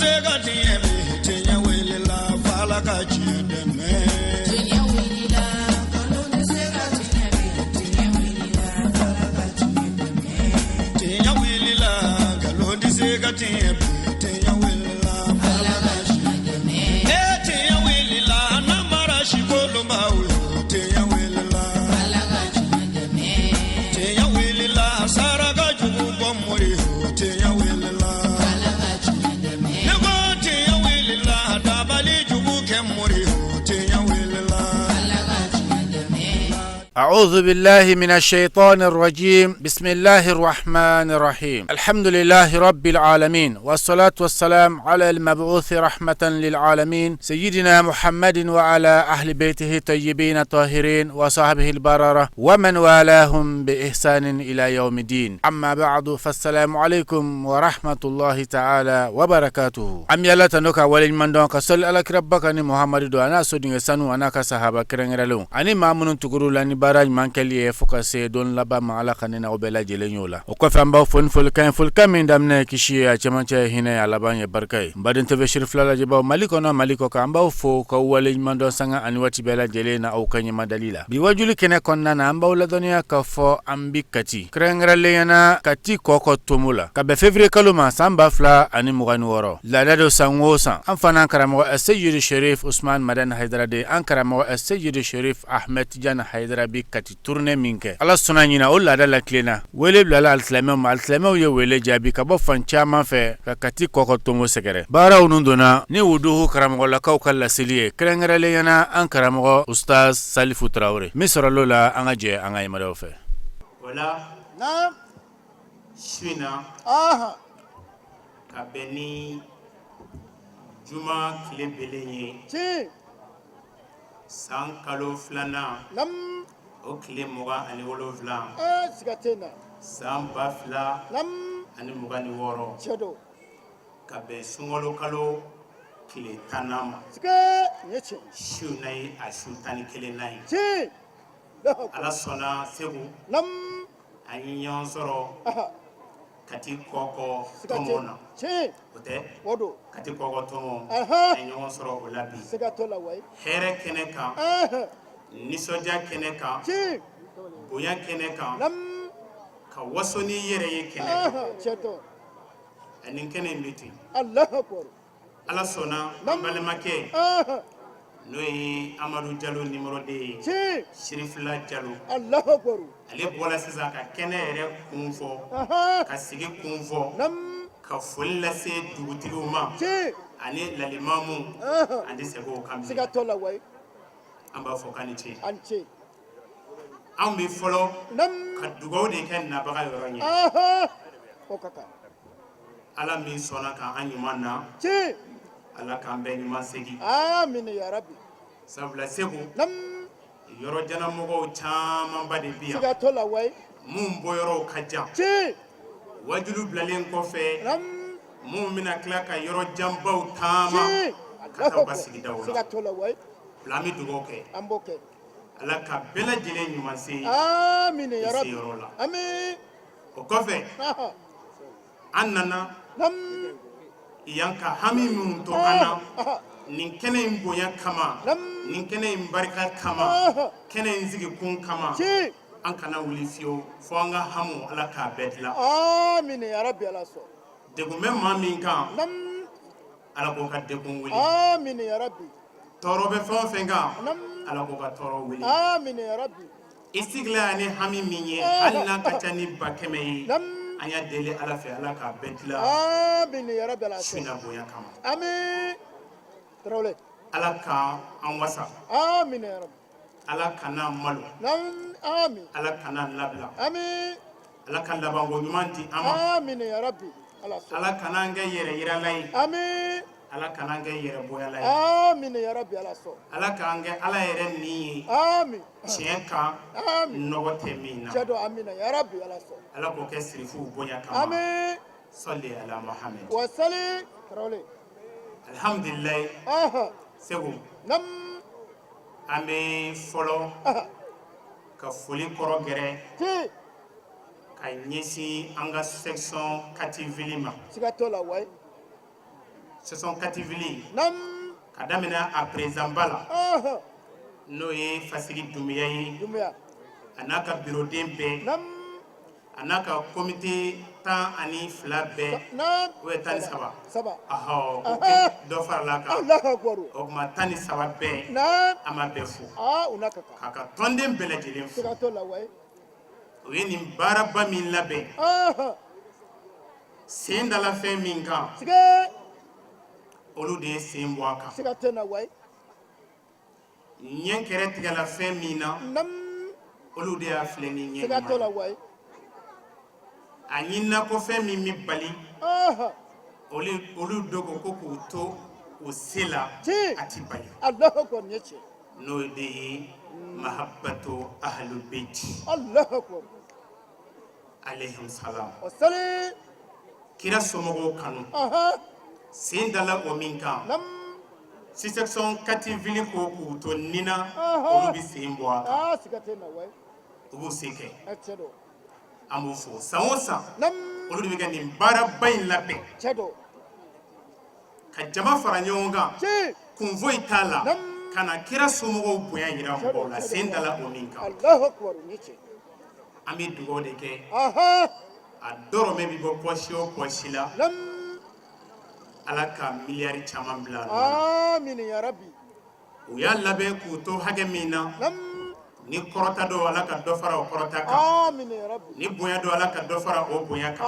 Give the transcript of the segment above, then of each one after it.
se ka tiɲɛ bi, tiɲɛ wulila f'Ala ka tiɲɛ dɛmɛ. Tiɲɛ wulila, nkalon tɛ se ka tiɲɛ bi, tiɲɛ wulila f'Ala ka tiɲɛ dɛmɛ. Tiɲɛ wulila, nkalon tɛ se ka tiɲɛ bi, tiɲɛ wulila f'Ala ka tiɲɛ dɛmɛ. E tiɲɛ wulila, namara sikolonbaw yo, tiɲɛ wulila. Ala ka tiɲɛ dɛmɛ. Tiɲɛ wulila, saraka jugu bɔ mori yo, tiɲɛ wulila. Ala ka tiɲɛ dɛmɛ. Ne ko tiɲɛ wulila, dabali jugu kɛ mori yo, tiɲɛ wulila. Ala ka tiɲɛ dɛmɛ. أعوذ بالله من الشيطان الرجيم، بسم الله الرحمن الرحيم، الحمد لله رب العالمين، والصلاة والسلام على المبعوث رحمة للعالمين سيدنا محمد وعلى أهل بيته الطيبين الطاهرين وصحبه البررة ومن والاهم بإحسان إلى يوم الدين. أما بعد، فالسلام عليكم ورحمة الله تعالى وبركاته. An bɛ Ala tanu ka waleɲuman dɔn, ka sɔli alakiraba kan ni Muhamadu don, a n'a sodenkɛ sanu, a n'a ka sahaba kɛrɛnkɛrɛnlenw ani maa minnu tugur'u la ni baara ɲuman kɛli ye fo ka se don laban ma. Ala ka ne n'aw bɛɛ lajɛlen y'o la. O kɔfɛ, an b'aw fo ni folikan ye, folikan min daminɛ ye kisi ye, a cɛmancɛ ye hinɛ ye, a laban ye barika ye. N baden TV Sirifila lajɛbaw, Mali kɔnɔ, Mali kɔ kan, an b'aw fo k'aw waleɲuman dɔn sanga ani waati bɛɛ lajɛlen na aw ka ɲɛmadali la. Bi wajuli kɛnɛ kɔnɔna na, an b'aw ladɔnniya k'a fɔ an bi Kati, kɛrɛnkɛrɛnlenya na Kati Kɔkɔ Tomo la, ka bɛn février kalo ma san 2026. Laada don, san o san, an fana karamɔgɔ Seyidu Sherif Usman Madani Hayidara de, an karamɔgɔ Seyidu Sherif Ahmed Tijani Hayidara bi Kati tournée min kɛ. Ala sɔnna, ɲina o laada la tilenna, wele bilala alisilamɛw ma. Alisilamɛw ye wele jaabi ka bɔ fan caman fɛ ka Kati Kɔkɔ Tomo sɛgɛrɛ. Baaraw nun donna ni wuduhu karamɔgɔlakaw ka laseli ye, kɛrɛnkɛrɛnlenya na an karamɔgɔ Ustaz Salifu Tarawele. Min sɔrɔl'o la, an ka jɛ an ka yamaruyaw fɛ. O la Naam. su in na, ka bɛn ni juma tile belen ye, san kalo filanan, o tile 27, Ee, siga tɛ na. san 2026, Tiɲɛ don. ka bɛn sunkalo kalo tile 10nan ma. Siga nin ye tiɲɛ. Su in na ye a su 11nan ye. Ala sɔnna, Segu, an ye ɲɔgɔn sɔrɔ Kati Kɔkɔ Siga Tɔmɔ tɛ na. O tɛ? O don. Kati Kɔkɔ Tɔmɔ, an ye ɲɔgɔn sɔrɔ o la bi. Siga t'o la wayi. Hɛrɛ kɛnɛ kan, nisɔndiya kɛnɛ kan, bonya kɛnɛ kan, ka waso n'i yɛrɛ ye kɛnɛ kan. Tiɲɛ don. Ani kɛnɛ in bɛ ten. Alahu akubar. Ala sɔnna, an balimakɛ, n'o ye Amadu Jalo numéro 2 ye, Sirifila Jalo, Alahu akubar. ale bɔra sisan ka kɛnɛ yɛrɛ kun fɔ, ka sigi kun fɔ, ka foli lase dugutigiw ma ani lalimamu. An tɛ segin o kan Siga bilen. t'o la wayi. An b'a fɔ k'a ni ce. A ni ce. Anw bɛ fɔlɔ ka dugawu de kɛ nabaga yɔrɔ ɲɛ. O ka kan. Ala min sɔnna k'an ɲuman na, Ala k'an bɛɛ ɲuman segin. Amina ya rabi. Sabula Segu, yɔrɔ janamɔgɔw camanba de bi yan, Siga t'o la wayi. mun bɔyɔrɔw ka jan. Wajulu bilalen kɔfɛ, mun bɛna tila ka yɔrɔ janbaw taama ka taa u ka sigidaw la. Siga t'o la wayi. O la, an bɛ dugawu kɛ, An b'o kɛ. Ala ka bɛɛ lajɛlen ɲuman se Amina ya i rabi. seyɔrɔ la. Amin. O kɔfɛ, an nana yan ka hami minnu to an na nin kɛnɛ in bonya kama, nin kɛnɛ in barika kama, kɛnɛ in sigikun kama, an kana wuli fiyewu fo an ka hamu, Ala k'a bɛɛ dilan. Amina ya rabi, Ala sɔn. Degun bɛ maa min kan, Ala k'o ka degun wuli. Amina ya rabi. Tɔɔrɔ bɛ fɛn o fɛn kan, Ala k'o ka tɔɔrɔ wuli. Amina ya rabi. I sigila yan ni hami min ye, hali n'a ka ca ni 100 000 ye, an y'a deli Ala fɛ, Ala k'a bɛɛ dilan Amina ya rabi, Ala su sɔn. in na bonya kama. Amin, Tarawele. Ala ka an wasa. Amina ya rabi. Ala kana malo. Amin. Ala kana labila. Amin. Ala ka labanko ɲuman di an ma. Amina ya rabi, Ala sɔn. Ala kana an kɛ yɛrɛ yirala ye. Amin. Ala kana an kɛ yɛrɛ bonyala ye. Amina ya rabi, Ala sɔn. Ala k'an kɛ Ala yɛrɛ nin ye Amin. tiɲɛ kan, Amin. nɔgɔ tɛ min na. Cɛ don, amina ya rabi, Ala sɔn. Ala k'o kɛ sirifuw bonya kama. Amin. Sɔli ala Muhammed. Wasali, Tarawele. Alhamdulilayi. Segu, an bɛ fɔlɔ ka foli kɔrɔ gɛrɛ ka ɲɛsin an ka section Kati ville ma. Siga t'o la wayi. Section Kati ville ka daminɛ a président ba la, n'o ye Fasigi Dunbiya ye, a n'a ka bureau den bɛɛ, a n'a ka comité 12 bɛɛ, o ye 13, ahɔ, dɔ farala a kan, o tuma 13 bɛɛ, an b'a bɛɛ fo, k'a ka tɔnden bɛɛ lajɛlen fo. U ye nin baaraba min labɛn, sen dala fɛn min kan, olu de ye sen bɔ a kan. Ɲɛ kɛrɛ tigɛla fɛn min na, olu de y'a filɛ ni ɲɛ ɲuman ye. A ɲinina ko fɛn min bɛ bali, olu de ko k'u to u se la, a ti bali, n'o de ye mahabbatu ahlul bait alayhim salam, kira somɔgɔw kanu. Sen dala o min kan, section Kati ville ko k'u to nin na, olu bɛ sen bɔ a kan, u b'u se kɛ. An b'u fo. San o san, olu de bɛ ka nin baaraba in labɛn ka jama fara ɲɔgɔn kan, kun foyi t'a la, ka na kira somɔgɔw bonya jira mɔgɔw la. Sen dala o min kan, an bɛ dugawu de kɛ. A dɔrɔmɛ bɛ bɔ pɔsi o pɔsi la, Ala ka miliyari caman bila a nɔ na. U y'a labɛn k'u to hakɛ min na, ni kɔrɔta don, Ala ka dɔ fara o kɔrɔta kan, ni bonya don, Ala ka dɔ fara o bonya kan.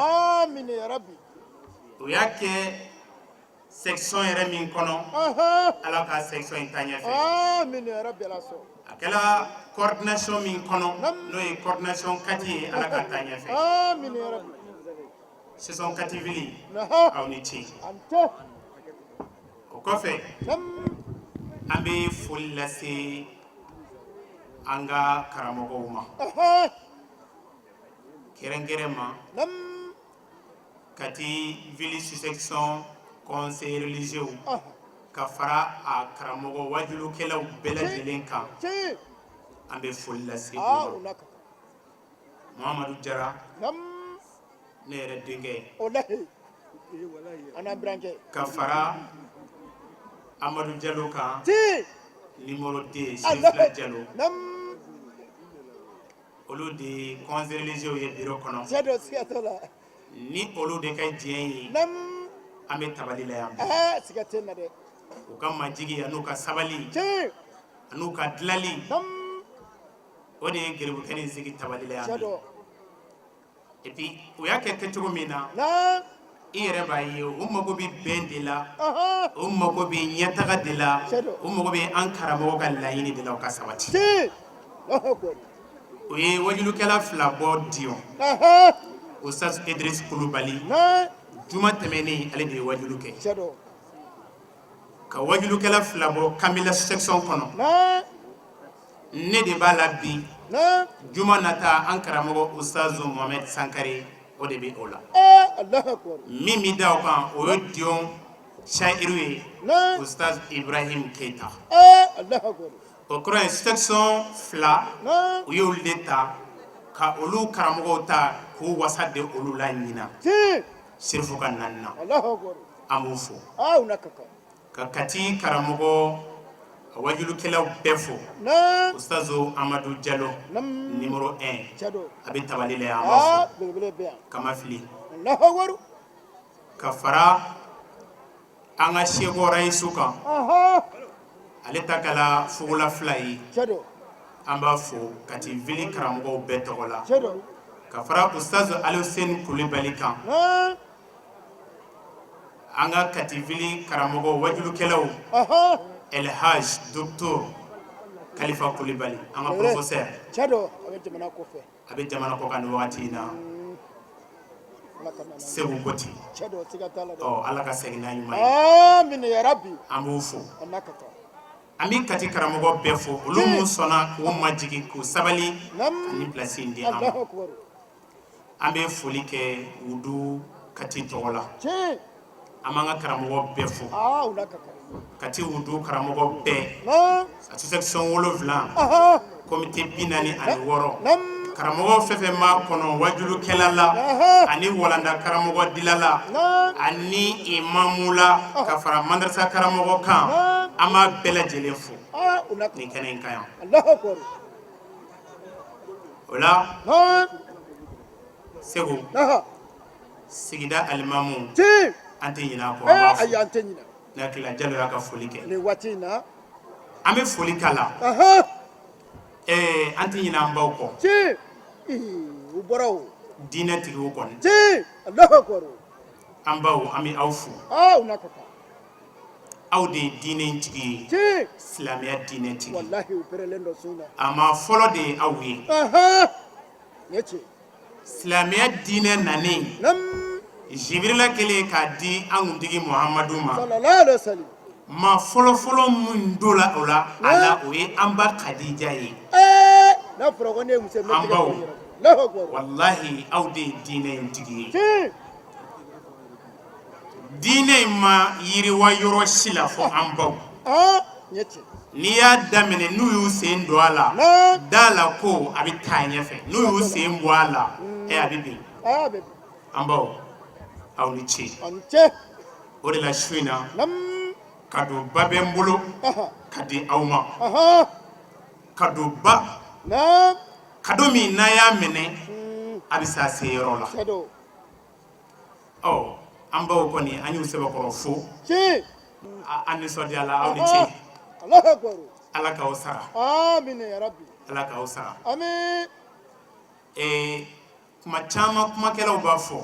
U y'a kɛ section yɛrɛ min kɔnɔ, Ala ka section in taa ɲɛfɛ. A kɛra coordination min kɔnɔ, n'o ye coordination Kati ye, Ala ka taa ɲɛfɛ. Section Kati ville, aw ni ce. O kɔfɛ, an bɛ foli lase an ka karamɔgɔw ma, kɛrɛnkɛrɛn ma Kati ville section conseil religieux, ka fara a karamɔgɔ wajulukɛlaw bɛɛ lajɛlen kan. An bɛ foli lase u ma. Muhamadu Jara, ne yɛrɛ denkɛ, ka fara Amadu Jalo kan, numéro 2, Sifila Jalo, olu de ye conseil religieux ye bureau kɔnɔ. Ni olu de ka diɲɛ ye, an bɛ tabali la yan. U ka majigi an'u ka sabali an'u ka dilali, o de ye geribukɛ nin sigi tabali la yan bi. Et puis u y'a kɛ kɛcogo min na, i yɛrɛ b'a ye, u mago bɛ bɛn de la, u mago bɛ ɲɛtaga de la, u mago bɛ an karamɔgɔ ka laɲini de la, u ka sabati. U ye wajulukɛla fila bɔ Dion, Ustaz Idris Kulubali, juma tɛmɛnen ale de ye wajulu kɛ, ka wajulukɛla fila bɔ Kamila section kɔnɔ, ne de b'a la bi. Juma nata, an karamɔgɔ Ustaz Mohamed Sankare, o de bɛ o la. Min bɛ da o kan, o ye Dion Sayiru ye, Ustaz Ibrahim Keita. O kɔrɔ ye section fila, u ye olu de ta ka olu karamɔgɔw ta k'u wasa de olu la ɲinan Serifu ka nani na. An b'u fo, ka Kati karamɔgɔ a wajulukɛlaw bɛɛ fo. Ustaz Amadu Jalo numéro 1, a bɛ tabali la yan, an b'a fo kama fili, ka fara an ka seko rayisu kan, ale ta kɛla fugula fila ye, an b'a fo Kati ville karamɔgɔw bɛɛ tɔgɔ la, ka fara Ustaz Aluseni Kulibali kan, an ka Kati ville karamɔgɔ wajulukɛlaw, Elhaj Docteur Kalifa Kulibali, an ka professeur, a bɛ jamana kɔ kan nin wagati in na, Segu Koti. Ɔ, Ala ka segin n'a ɲuman ye. An b'u fo, an bɛ Kati karamɔgɔ bɛɛ fo, olu minnu sɔnna k'u majigin, k'u sabali ka nin place in di an ma. An bɛ foli kɛ wudu Kati tɔgɔ la. An b'an ka karamɔgɔ bɛɛ fo, Kati wudu karamɔgɔ bɛɛ, a section 7, comité 46. Karamɔgɔ fɛn fɛn b'a kɔnɔ, wajulukɛla la ani walanda karamɔgɔ dila la ani imamu la, ka fara madarasa karamɔgɔ kan, an b'a bɛɛ lajɛlen fo nin kɛnɛ in kan yan. O la, Segu sigida alimamu, an tɛ ɲinɛ a kɔ, an b'a fo. Ne hakili la Jalo y'a ka foli kɛ nin waati in na. An bɛ foli k'a la. An tɛ ɲinɛ an baw kɔ. U bɔra o. Diinɛ tigiw kɔni. Alahu akubar. An baw, an bɛ aw fo. U n'a ka kan. Aw de ye diinɛ in tigi ye, silamɛya diinɛ tigi. Walahi, u pɛrɛlen don sun na. A maa fɔlɔ de ye aw ye. Nin ye tiɲɛ. Silamɛya diinɛ nanen, Jibirila kɛlen k'a di an kuntigi Muhamadu ma, sallallahu alaihi wasallam, maa fɔlɔfɔlɔ min donna o la a la, o ye an ba Kadija ye. N'a fɔra ko ne ye muso ye. An baw, walahi, aw de ye diinɛ in tigi ye. Diinɛ in ma yiriwa yɔrɔ si la fo an baw. N'i y'a daminɛ, n'u y'u sen don a la, da la ko a bɛ taa ɲɛfɛ. N'u y'u sen bɔ a la, a bɛ bin. An baw, aw ni ce. O de la, su in na, kadoba bɛ n bolo ka di aw ma, kadoba, kado min n'a y'a minɛ, a bɛ se a se yɔrɔ la. Ɔ, an baw kɔni, an y'u sɛbɛkɔrɔ fo, an nisɔndiyala. Aw ni ce, Ala k'aw sara, Ala k'aw sara. Ee, kuma caman kumakɛlaw b'a fɔ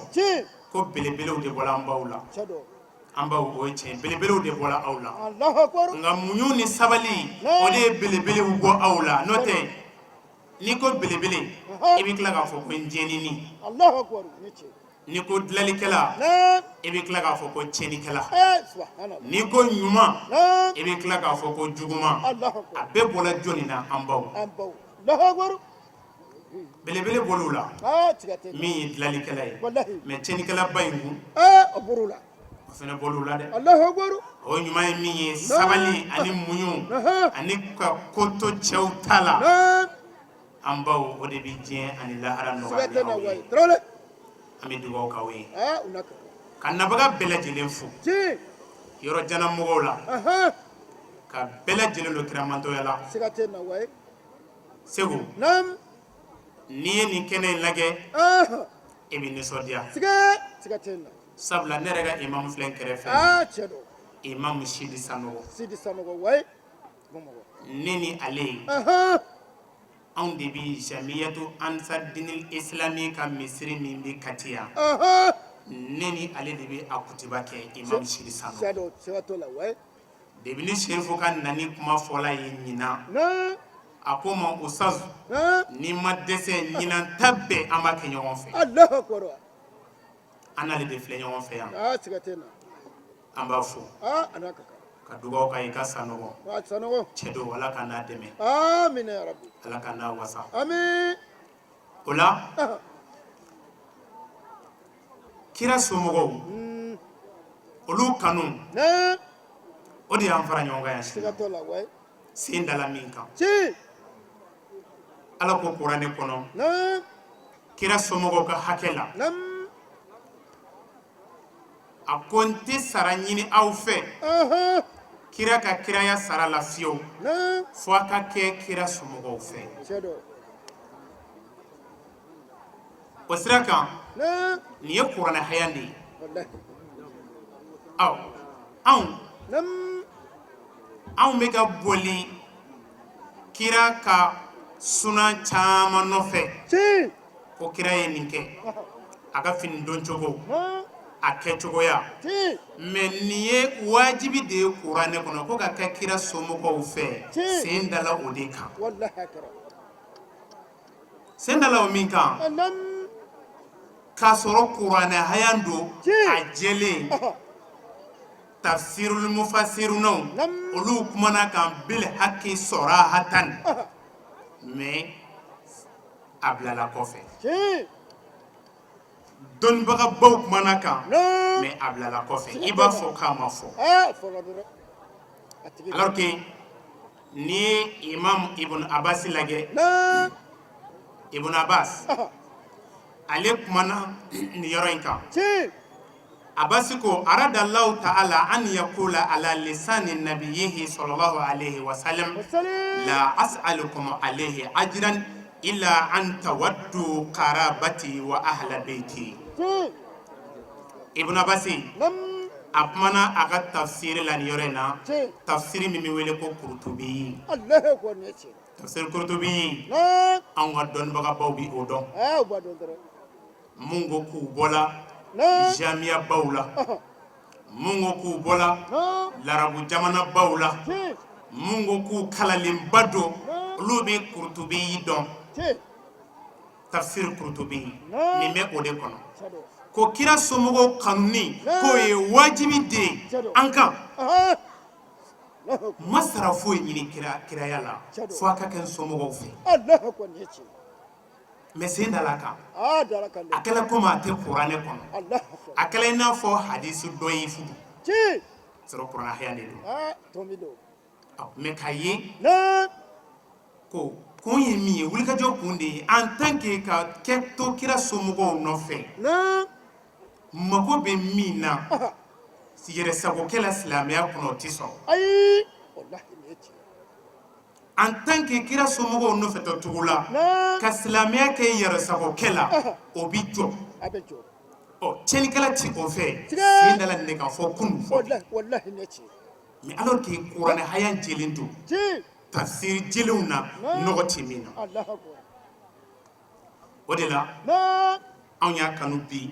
ko belebelew de bɔra an baw la. An baw, o ye tiɲɛ, belebelew de bɔra aw la, nka muɲu ni sabali, o de ye belebelew bɔ aw la. N'o tɛ, n'i ko belebele, i bɛ tila k'a fɔ ko n jɛnini. N'i ko dilanlikɛla, i bɛ tila k'a fɔ ko tiɲɛnikɛla. N'i ko ɲuman, i bɛ tila k'a fɔ ko juguman. A bɛɛ bɔra jɔnni na? An baw. Belebele bɔr'u la min ye dilanlikɛla ye, mais tiɲɛnikɛlaba in kun, o fana bɔr'u la dɛ. O ɲuman ye min ye, sabali ani muɲu ani ka ko to cɛw ta la, an baw, o de bɛ diɲɛ ani lahara nɔgɔya ni aw ye. An bɛ dugawu k'aw ye, ka nabaga bɛɛ lajɛlen fo, yɔrɔ jan mɔgɔw la, ka bɛɛ lajɛlen don kiramantɔya la. Segu, n'i ye nin kɛnɛ in lajɛ, e bɛ nisɔndiya, sabula ne yɛrɛ ka imamu filɛ n kɛrɛfɛ, imamu Sidi Sanogo. Ne ni ale ye, anw de bɛ Jamiyatu Ansar Dinil Islami ka misiri min bɛ Kati yan, ne ni ale de bɛ a kutuba kɛ, imamu Sidi Sanogo. Depuis ni Serifu ka nani kuma fɔla ye ɲinan, a ko ma: "Ustaz, n'i ma dɛsɛ, ɲinan ta bɛɛ an b'a kɛ ɲɔgɔn fɛ." An n'ale de filɛ ɲɔgɔn fɛ yan. An b'a fo ka dugawu k'a ye ka Sanogo cɛ don. Ala ka n'a dɛmɛ, Ala ka n'a wasa. O la, kira somɔgɔw, olu kanu, o de y'an fara ɲɔgɔn kan yan sini. Sen dala min kan, Ala ko kuranɛ kɔnɔ, kira somɔgɔw ka hakɛ la, a ko: "N tɛ sara ɲini aw fɛ kira ka kiraya sara la fiyewu, fo a ka kɛ kira somɔgɔw fɛ." O sira kan, nin ye kuranɛ haya de ye. Aw, anw bɛ ka boli kira ka sunan caman nɔfɛ, ko kira ye nin kɛ, a ka fini don cogo, a kɛcogoya. Mais nin ye wajibi de ye kuranɛ kɔnɔ, ko ka kɛ kira somɔgɔw fɛ. Sen dala o de kan, sen dala o min kan, k'a sɔrɔ kuranɛ haya don a jɛlen. Tafsirul mufasirunaw, olu kumana kan bil haki sarahatan, mais a bilala kɔfɛ. Dɔnnibagabaw kumana kan, mais a bilala kɔfɛ, i b'a fɔ k'a ma fɔ. Alors que n'i ye Imam Ibn Abbas lajɛ, Ibn Abbas ale kumana nin yɔrɔ in kan. Abasi ko arada Allahu ta'ala an yakula ala lisani nabiyihi sallallahu alaihi wasallam la as'alukum alaihi ajran illa an tawaddu qarabati wa ahla baiti. Ibn Abbas a kumana a ka tafsiri la nin yɔrɔ in na, tafsiri min bɛ wele ko Kurutubi. Tafsiri Kurutubi, anw ka dɔnnibagabaw bi o dɔn. Mun ko k'u bɔla jamiyabaw la, mun ko k'u bɔla larabu jamanabaw la, mun ko k'u kalanlenba don, olu bɛ Kurutubi dɔn. Tafsiri Kurutubi nin bɛ o de kɔnɔ ko kira somɔgɔw kanuni k'o ye wajibi de ye an kan. Ma sara foyi ɲini kiraya la fo a ka kɛ n somɔgɔw fɛ. Mais sen dala a kan, a kɛla komi a tɛ kuranɛ kɔnɔ, a kɛla i n'a fɔ hadisi dɔ ye fu sɔrɔ kuranɛ haya de don. Mais k'a ye ko kun ye min ye, wulikajɔ kun de ye en tant que ka kɛ to kira somɔgɔw nɔfɛ, mago bɛ min na yɛrɛsagokɛ la silamɛya kɔnɔ, o tɛ sɔrɔ. En tant que kira somɔgɔw nɔfɛ tɔ tugu la ka silamɛya kɛ yɛrɛsagokɛ la, o bɛ jɔ. Ɔ, tiɲɛnikɛla ti o fɛ. Sen dala nin de kan fɔ kunun fɔ bi. Mais alors que kuranɛ haya jɛlen don, tafsiri jɛlenw na, nɔgɔ tɛ min na. O de la anw y'a kanu bi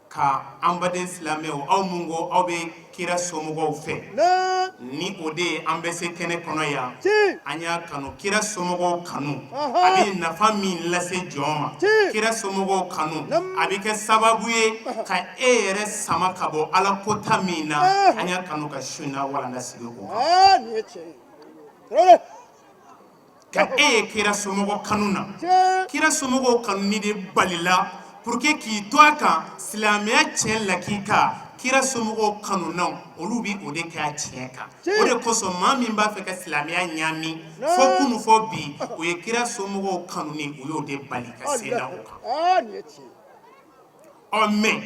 ka an baden silamɛw, aw mun ko aw bɛ kira somɔgɔw fɛ, ni o de ye an bɛ se kɛnɛ kɔnɔ yan, an y'a kanu kira somɔgɔw kanu a bɛ nafa min lase jɔn ma, kira somɔgɔw kanu a bɛ kɛ sababu ye ka e yɛrɛ sama ka bɔ ala kota min na, an y'a kanu ka su in na walanda sigi o kan. Ka e ye kira somɔgɔ kanu na, kira somɔgɔw kanuni de balila pour que k'i to a kan silamɛya tiɲɛ lakika. Kira somɔgɔw kanu na, olu bɛ o de kɛ a tiɲɛ kan. O de kosɔn maa min b'a fɛ ka silamɛya ɲaami fo kunu fo bi, o ye kira somɔgɔw kanuni, o y'o de bali ka sen da o kan. Ɔ, mais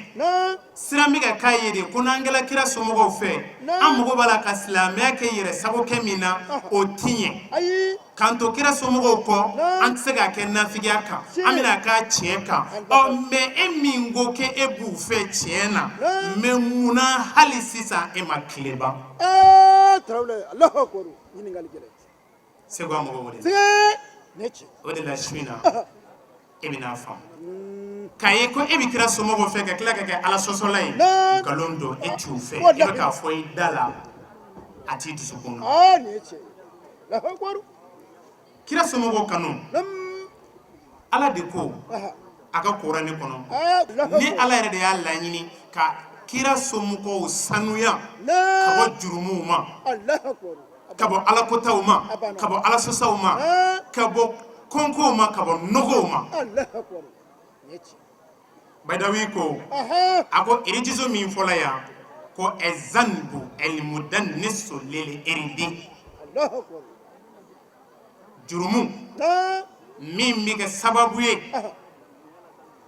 siran bɛ ka k'a ye de ko n'an kɛla kira somɔgɔw fɛ, an mago b'a la ka silamɛya kɛ yɛrɛ sago kɛ min na, o ti ɲɛ. K'an to kira somɔgɔw kɔ, an tɛ se k'a kɛ nafigiya kan, an bɛna k'a tiɲɛ kan. Ɔ, mais e min ko k'e b'u fɛ tiɲɛ na, mais munna hali sisan e ma tile ban? Segu, an mago b'o de la. O de la su in na e bɛna faamu k'a ye ko e bɛ kira somɔgɔw fɛ ka tila ka kɛ ala sɔsɔla ye, nkalon don, e t'u fɛ. E bɛ k'a fɔ i da la, a t'i dusukun na. Kira somɔgɔw kanu, ala de ko a ka kuranɛ kɔnɔ, ni ala yɛrɛ de y'a laɲini ka kira somɔgɔw sanuya ka bɔ jurumuw ma, ka bɔ alakotaw ma, ka bɔ ala sɔsɔw ma, ka bɔ kɔnkow ma, ka bɔ nɔgɔw ma. Badawi ko, a ko irijiso min fɔla yan ko ɛzanbu ɛlimudannisu lili iridi, jurumu min bɛ kɛ sababu ye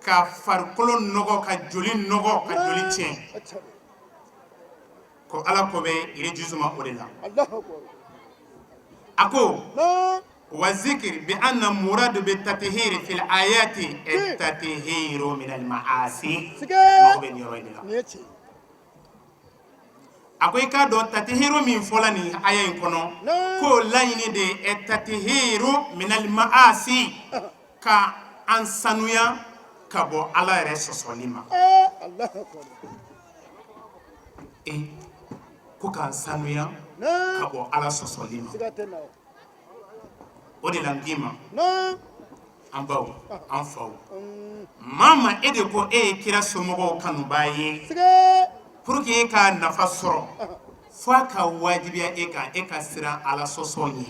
ka farikolo nɔgɔ, ka joli nɔgɔ, ka joli tiɲɛ, ko ala ko bɛ irijisu ma o de la. A ko wa zikiri bi anna muradu bi tatihiri fil ayati tatihiru min al maasi. Mago bɛ nin yɔrɔ in de la. A ko i k'a dɔn tatihiru min fɔla nin aya in kɔnɔ, k'o laɲini de ye tatihiru min al maasi, ka an sanuya ka bɔ ala yɛrɛ sɔsɔli ma. E ko k'an sanuya ka bɔ ala sɔsɔli ma. O de la n k'i ma, an baw, an faw, maa ma, e de ko e ye kira somɔgɔw kanubaa ye, pour que e ka nafa sɔrɔ, fo a ka wajibiya e kan e ka siran ala sɔsɔ ɲɛ.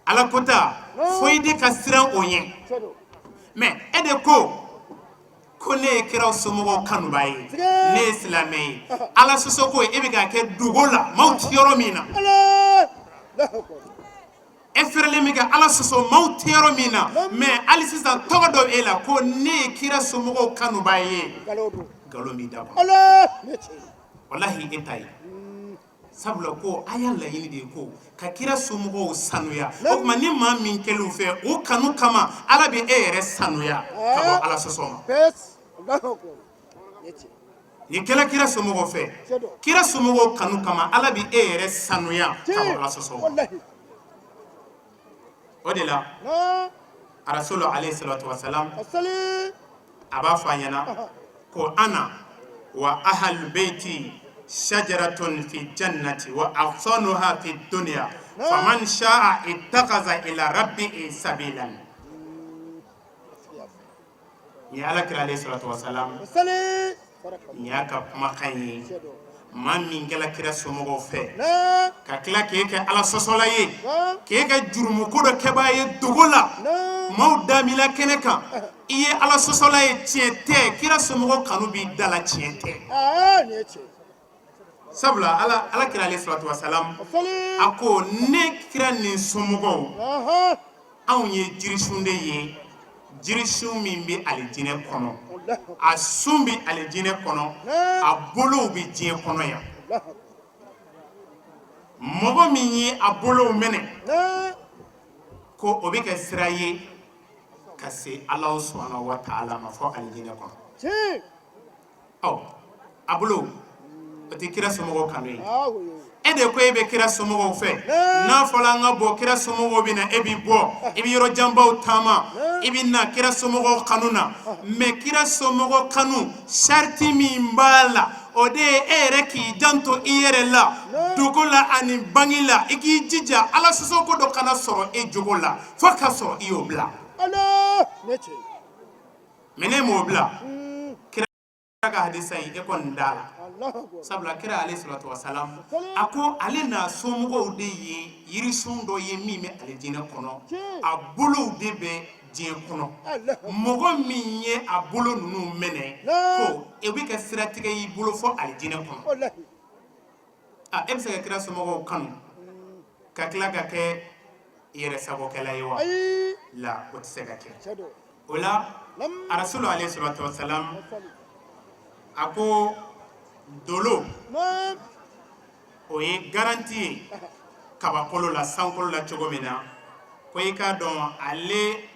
Ala kota, fo i de ka siran o ɲɛ. Mais e de ko ko ne ye kiraw somɔgɔw kanubaa ye, ne ye silamɛ ye, ala sɔsɔ ko e bɛ k'a kɛ dogo la, maaw ti yɔrɔ min na. E fɛrɛlen bɛ ka Ala sɔsɔ maaw tɛ yɔrɔ min na, mais hali sisan tɔgɔ dɔ b'e la ko ne ye kira somɔgɔw kanubaa ye. Nkalon don. Nkalon b'i da kɔnɔ. Ala, nin ye tiɲɛ ye. Walahi e ta ye. Sabula ko a y'a laɲini de ye ko ka kira somɔgɔw sanuya. O tuma ni maa min kɛl'u fɛ, o kanu kama Ala bɛ e yɛrɛ sanuya ka bɔ Ala sɔsɔ ma. Bɛs, Alahu akbar. Nin ye tiɲɛ ye. N'i kɛla kira somɔgɔw fɛ, kira somɔgɔw kanu kama Ala bɛ e yɛrɛ sanuya ka bɔ Ala sɔsɔ ma. Walahi. O de la Naam. Arasulu alayhi salatu wasalam Asali. a b'a fɔ a ɲɛna ko ana wa ahalu beyti shajaratun fi jannati wa aghsanuha fi dunya faman sha'a ittakaza ila rabbihi sabilan. Nin ye Ala kira alayhi salatu wasalam Asali. Baraka. nin y'a ka kumakan ye. Tiɲɛ don. Maa min kɛla kira somɔgɔw fɛ Naam. ka tila k'e kɛ Ala sɔsɔla ye, Naam. k'e kɛ jurumuko dɔ kɛbaa ye dogo la, Naam. maaw damila kɛnɛ kan, i ye Ala sɔsɔla ye, tiɲɛ tɛ. Kira somɔgɔw kanu b'i da la, tiɲɛ tɛ. Aa, nin ye tiɲɛ ye. Sabula Ala Ala kira alayhi salatu wasalam Asali. a ko ne kira ni somɔgɔw, Ahan. anw ye jirisun de ye, jirisun min bɛ alijinɛ kɔnɔ. Alahu. A sun bɛ alijinɛ kɔnɔ, a bolow bɛ diɲɛ kɔnɔ yan. Alahu. Mɔgɔ min ye a bolow minɛ, Naam. ko o bɛ kɛ sira ye ka se Alahu subahana wa taala ma fɔ alijinɛ kɔnɔ. Tiɲɛ. Ɔ, a bolo o tɛ kira somɔgɔw kanu ye. Aa, o ye. E de ko e bɛ kira somɔgɔw fɛ. N'a fɔra an ka bɔ, kira somɔgɔw bɛ na, e bɛ bɔ, i bɛ yɔrɔ janbaw taama, i bɛ na kira somɔgɔw kanu na. Mais kira somɔgɔw kanu sariti min b'a la, o de ye e yɛrɛ k'i janto i yɛrɛ la dogo la ani bange la. I k'i jija Ala sɔsɔ ko dɔ kana sɔrɔ e jogo la fo ka sɔrɔ i y'o bila. Ala, nin ye tiɲɛ ye. Mais n'e m'o bila, kira ka hadisa in e kɔni da la. Alahu akbar. Sabula kira alayhi salatu wasalam a ko ale n'a somɔgɔw de ye yirisun dɔ ye min bɛ alijinɛ kɔnɔ, a bolow de bɛ diɲɛ kɔnɔ. Alahu. Mɔgɔ min ye a bolo ninnu minɛ, ko e bɛ kɛ siratigɛ y'i bolo fɔ alijinɛ kɔnɔ. Walahi. A, e bɛ se ka kira somɔgɔw kanu ka tila ka kɛ yɛrɛ sagokɛla ye wa? Ayi. La, o tɛ se ka kɛ. Tiɲɛ don. O la Nam. Arasulu alayhi salatu wasalam Asali. a ko dolo Naam. o ye garanti ye kabakolo la, sankolo la cogo min na, ko i k'a dɔn ale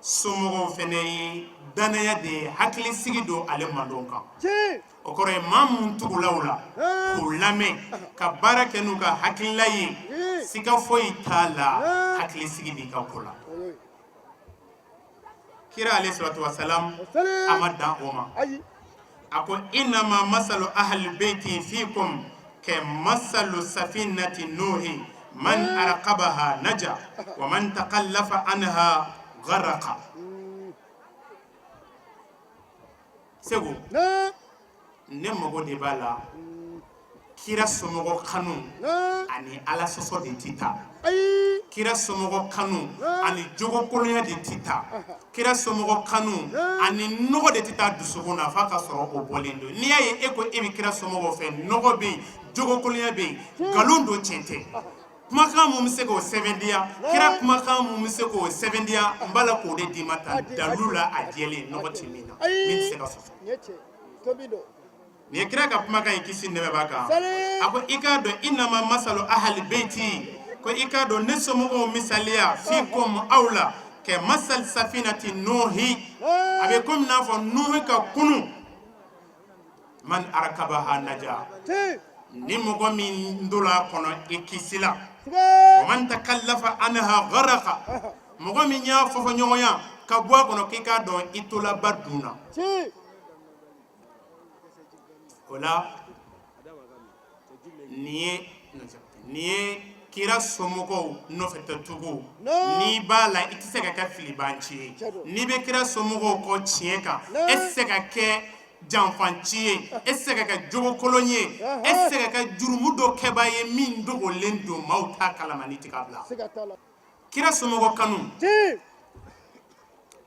somɔgɔw fɛnɛ ye danaya de ye, hakilisigi don ale mandon kan. Tiɲɛ. O kɔrɔ ye maa mun tugula u la k'u lamɛn ka baara kɛ n'u ka hakilila ye, siga foyi t'a la, hakilisigi b'i ka ko la. O ye. Kira alayhi salatu wasalam Asali. a ma dan o ma. Ayi. A ko innama masalu ahli beyti fikum ke masalu safinati nuhi man arqabaha naja wa man taqallafa anha gharaqa. Segu, Naam. ne mago de b'a la kira somɔgɔ kanu Naam. ani Ala sɔsɔ de ti taa. Ayi. Kira somɔgɔ kanu ani jogokolonya de ti taa. Kira somɔgɔ kanu ani nɔgɔ de ti taa dusukun na f'a ka sɔrɔ o bɔlen don. N'i y'a ye e ko e bɛ kira somɔgɔw fɛ, nɔgɔ bɛ yen, jogokolonya bɛ yen, nkalon don, tiɲɛ tɛ. Kumakan mun bɛ se k'o sɛbɛntiya, kira kumakan mun bɛ se k'o sɛbɛntiya, n b'a la k'o de d'i ma tan dalu la, a jɛlen, nɔgɔ tɛ min na, min tɛ se ka sɔsɔ. Nin ye tiɲɛ ye. Tobi don. Nin ye kira ka kumakan ye, kisi nɛɛmɛ b'a kan. Sali. A ko i k'a dɔn innama masalu ahali beyti, ko i k'a dɔn ne somɔgɔw misaliya fikum aw la kɛ masal safinati nuhi, a bɛ komi n'a fɔ nuhi ka kunu, man arakabaha naja, Tiɲɛ. ni mɔgɔ min donna a kɔnɔ i kisila, Siga. wa man takallafa anha gharaqa, mɔgɔ min y'a fɔfɔɲɔgɔnya ka bɔ a kɔnɔ, k'i k'a dɔn i tola ba dun na. Tiɲɛ. O la nin ye kira somɔgɔw nɔfɛtɔtugu. N'i b'a la, i tɛ se ka kɛ filibanci ye. N'i bɛ kira somɔgɔw kɔ tiɲɛ kan, e tɛ se ka kɛ janfanci ye, e tɛ se ka kɛ jogokolon ye, e tɛ se ka kɛ jurumu dɔ kɛbaa ye min dogolen don, maaw t'a kalama n'i tɛ k'a bila. Siga t'a la. Kira somɔgɔ kanu Tiɲɛ.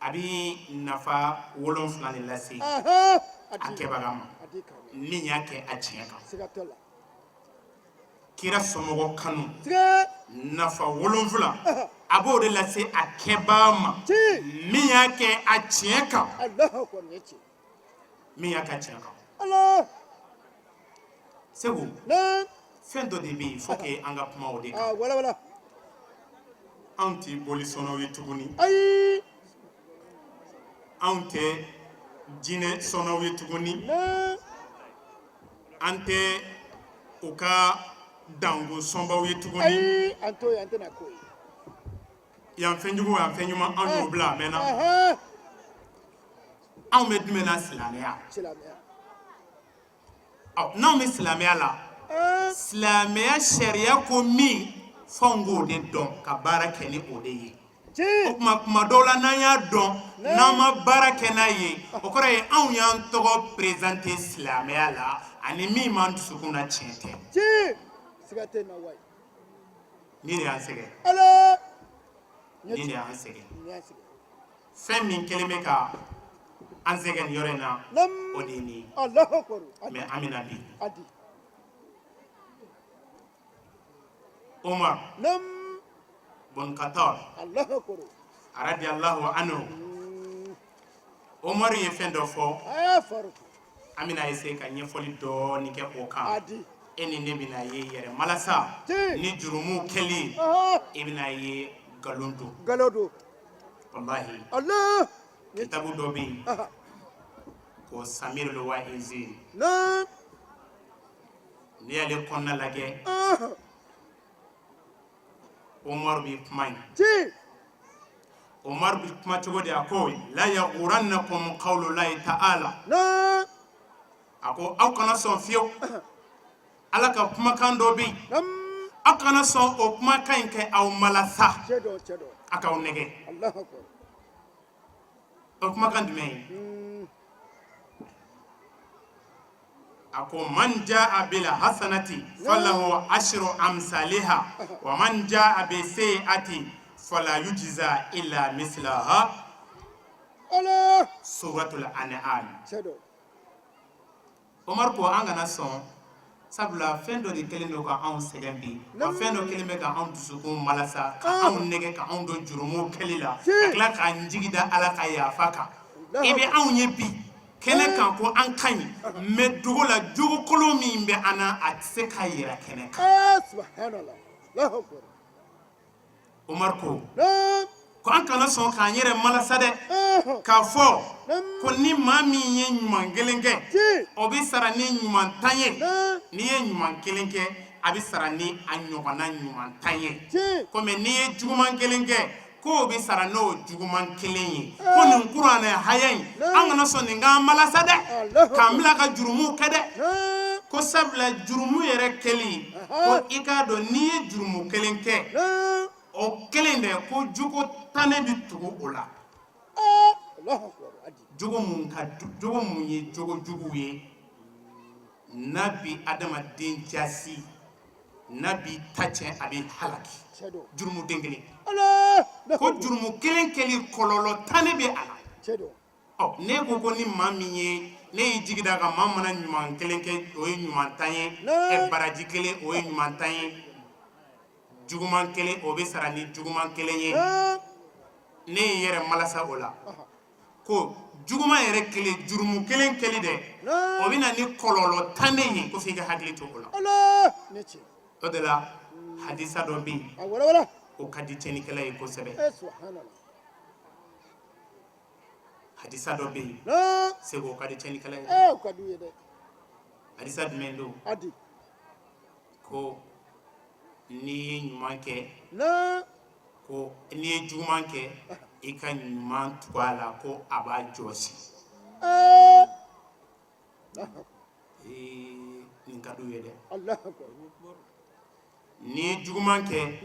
a bɛ nafa 7 de lase Ahan. a kɛbaga ma A di kan. min y'a kɛ a tiɲɛ kan. Siga t'a la. Kira somɔgɔ kanu Siga. Nafa 7, a b'o de lase a kɛbaa ma min y'a kɛ a tiɲɛ kan, min y'a kɛ a tiɲɛ kan. Segu, fɛn dɔ de bɛ yen, faut que an ka kuma o de kan. Anw tɛ bolisɔnnaw ye tuguni, anw tɛ jinɛ sɔnnaw ye tuguni, an tɛ u ka dango sɔnbaw ye tuguni. Ayi, an t'o ye, an tɛna k'o ye. Yan fɛn jugu, yan fɛn ɲuman, anw y'o bila a mɛnna. Anw bɛ jumɛn na? Silamɛya. Silamɛya. Ɔ, n'anw bɛ silamɛya la, silamɛya sariya ko min, f'anw k'o de dɔn ka baara kɛ ni o de ye. O tuma, kuma dɔw la, n'an y'a dɔn, n'an ma baara kɛ n'a ye, o kɔrɔ ye anw y'an tɔgɔ présenter silamɛya la, ani min b'an dusukun na, tiɲɛ tɛ. Nin de y'an sɛgɛn, nin de y'an sɛgɛn. Fɛn min kɛlen bɛ ka an sɛgɛn nin yɔrɔ in na, o de ye nin ye. Mais an bɛna bi Omar bun Khattab radiyallahu anhu, Omar ye fɛn dɔ fɔ, an bɛna essayer ka ɲɛfɔli dɔɔni kɛ o kan. E ni ne bɛna ye yɛrɛ malasa ni jurumu kɛli, i bɛna ye nkalon don. Nkalon don. Walahi, kitabu dɔ bɛ yen ko Samirul Waizin, n'i y'ale kɔnɔna lajɛ, Umaru bɛ kuma yen. Umaru bɛ kuma cogo di? A ko la yagurannakum qawlulahi ta'ala. A ko aw kana sɔn fiyewu, Ala ka kumakan dɔ bɛ yen, aw kana sɔn o kumakan in kɛ aw malasa, a k'aw nɛgɛ. O kumakan jumɛn ye? A ko man jaa bil hasanati falahu ashru amsaliha wa man jaa bi sayyi'ati fala yujza illa mislaha. Suratul An'am. Omar ko an kana sɔn, sabula fɛn dɔ de kɛlen don ka anw sɛgɛn bi, wa fɛn dɔ kɛlen bɛ ka anw dusukun malasa, ka anw nɛgɛ, ka anw don jurumu kɛli la, ka tila k'an jigi da Ala ka yafa kan. I bɛ anw ye bi kɛnɛ kan ko an ka ɲi, mais dogo la, jogo kolon min bɛ an na, a tɛ se ka yira kɛnɛ kan. Omar ko ko an kana sɔn k'an yɛrɛ malasa dɛ, k'a fɔ ko ni maa min ye ɲuman kelen kɛ, o bɛ sara ni ɲuman 10 ye. N'i ye ɲuman kelen kɛ, a bɛ sara ni a ɲɔgɔnna ɲuman 10 ye. Komi n'i ye juguman kelen kɛ, k'o bɛ sara n'o juguman kelen ye. Ko nin kuranɛ haya in, an kana sɔn nin k'an malasa dɛ, k'an bila ka jurumu kɛ dɛ. Ko sabula jurumu yɛrɛ kɛli, ko i k'a dɔn n'i ye jurumu kelen kɛ, o kelen dɛ, ko jogo 10 ne bɛ tugu o la. Jogo mun ka jogo mun ye jogo jugu ye, n'a bi adamaden jasi, n'a b'i ta tiɲɛ, a b'i halaki, jurumu den kelen. Ko jurumu kelen kɛli, kɔlɔlɔ 10 ne bɛ a la. Ɔ, ne ko ko ni maa min ye, ne y'i jigi da kan, maa mana ɲuman kelen kɛ, o ye ɲuman 10 ye, ɛ baraji kelen, o ye ɲuman 10 ye, juguman kelen, o bɛ sara ni juguman kelen ye. Ne y'i yɛrɛ malasa o la, ko juguman yɛrɛ kelen, jurumu kelen kɛli dɛ, o bɛ na ni kɔlɔlɔ 10 ne ye. Ko f'i ka hakili to o la. O de la, hadisa dɔ bɛ yen, o ka di tiɲɛnikɛla ye kosɛbɛ. Hadisa dɔ bɛ yen, Segu, o ka di tiɲɛnikɛla ye. Hadisa jumɛn don? Ko n'i ye ɲuman kɛ, ko n'i ye juguman kɛ, i ka ɲuman tugu a la, ko a b'a jɔsi. Nin ka d'u ye dɛ. N'i ye juguman kɛ,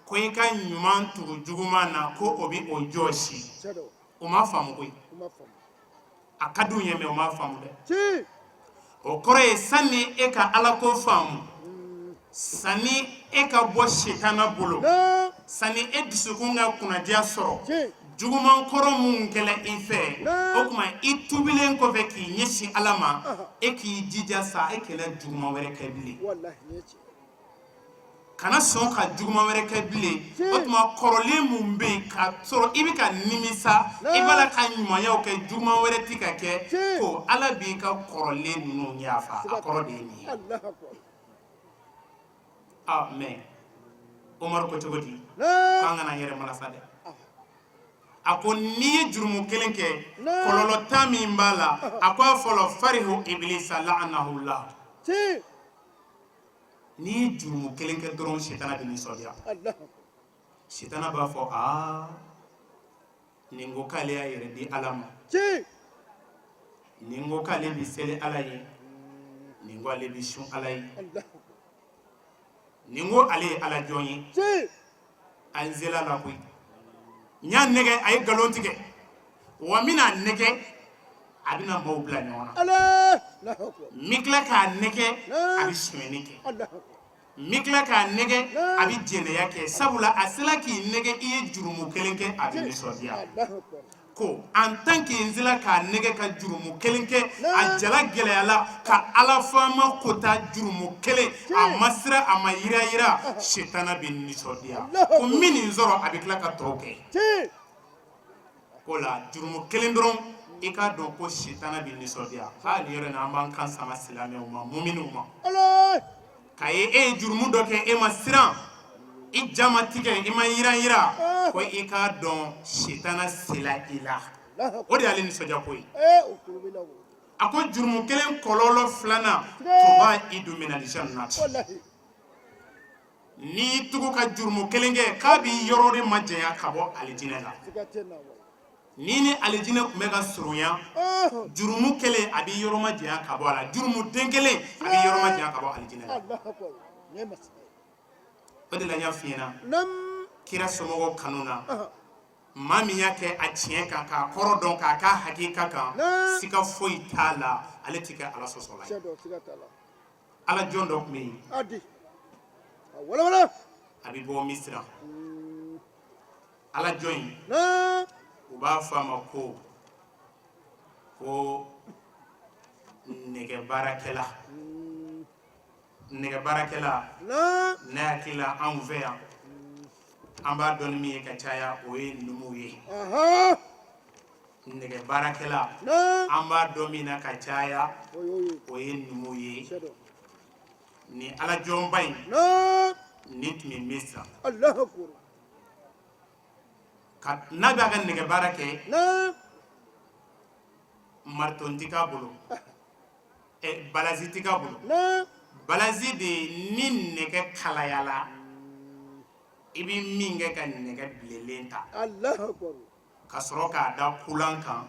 ko i ka ɲuman tugu juguman na, ko o bɛ o jɔsi. O ma faamu koyi. A ka d'u ye, mais o ma faamu dɛ. O kɔrɔ ye, sanni e ka Ala ko faamu, sanni e ka bɔ sitana bolo, sanni e dusukun ka kunnadiya sɔrɔ, juguman kɔrɔ minnu kɛla i fɛ, o tuma i tubilen kɔfɛ k'i ɲɛsin Ala ma, e k'i jija sa, e kana juguman wɛrɛ kɛ bilen. Kana sɔn ka juguman wɛrɛ kɛ bilen. O tuma kɔrɔlen mun bɛ yen ka sɔrɔ i bɛ ka nimisa, i b'a la ka ɲumanyaw kɛ, juguman wɛrɛ tɛ ka kɛ, ko Ala b'i ka kɔrɔlen ninnu yafa. A kɔrɔ de ye nin ye. Ah, mais Umaru ko cogo di k'an kana yɛrɛ malasa dɛ? A ko n'i ye jurumu kelen kɛ, kɔlɔlɔ tan min b'a la, a ko a fɔlɔ, farihu ibilisa la'anahullah. N'i ye jurumu kelen kɛ dɔrɔn, sitana bɛ nisɔndiya. Sitana b'a fɔ: aa, nin ko k'ale y'a yɛrɛ di Ala ma, nin ko k'ale bɛ seli Ala ye, nin ko ale bɛ sun Ala ye, nin ko ale ye Ala jɔn ye. An sela la koyi, n y'a nɛgɛ, a ye nkalon tigɛ wa, n bɛna nɛgɛ, a bɛna maaw bila ɲɔgɔn na. N bɛ tila k'a nɛgɛ, a bɛ sonyɛni kɛ. N bɛ tila k'a nɛgɛ, a bɛ jɛnɛya kɛ. Sabula a sela k'i nɛgɛ, i ye jurumu kelen kɛ, a bɛ nisɔndiya ko en tant que n sela k'a nɛgɛ ka jurumu kelen kɛ, a jala gɛlɛyala ka Ala faama kota jurumu kelen, a ma siran, a ma yirayira, sitana bɛ nisɔndiya ko n bɛ nin sɔrɔ, a bɛ tila ka tɔw kɛ. Ko la jurumu kelen dɔrɔn, i k'a dɔn ko sitana bɛ nisɔndiya. Aa, nin yɔrɔ in na, an b'an kan sama silamɛw ma, muminw ma, k'a ye e ye jurumu dɔ kɛ, e ma siran, i ja ma tigɛ, i ma yiran ko i k'a dɔn sitana sela i la, o de y'ale nisɔndiya ko ye. A ko jurumu kelen kɔlɔlɔ filanan, tubaidu minal jannati. N'i tugu ka jurumu kelen kɛ, k'a b'i yɔrɔ de majanya ka bɔ alijinɛ la. Ni ni alijinɛ tun bɛ ka surunya, jurumu kelen a b'i yɔrɔ majanya ka bɔ a la. Jurumu den kelen, a b'i yɔrɔ majanya ka bɔ alijinɛ la. O de la n y'a f'i ɲɛna, kira somɔgɔw kanu na, maa min y'a kɛ a tiɲɛ kan, k'a kɔrɔ dɔn, k'a k'a hakika kan, siga foyi t'a la, ale tɛ kɛ Ala sɔsɔla ye. Ala jɔn dɔ tun bɛ yen, a bɛ bɔ Misira. Ala jɔn in, u b'a fɔ a ma ko nɛgɛ baarakɛla. Nɛgɛ baarakɛla, ne hakili la, anw fɛ yan, an b'a dɔn ni min ye ka caya, o ye numuw ye. Nɛgɛ baarakɛla, an b'a dɔn min na ka caya, o ye numuw ye. Ni ala jɔnba in, nin tun bɛ Misira, n'a b'a ka nɛgɛ baara kɛ, mariton tɛ k'a bolo, balazi tɛ k'a bolo. Balazi de, ni nɛgɛ kalayala, i bɛ min kɛ ka nɛgɛ bilenlen ta ka sɔrɔ k'a da kulan kan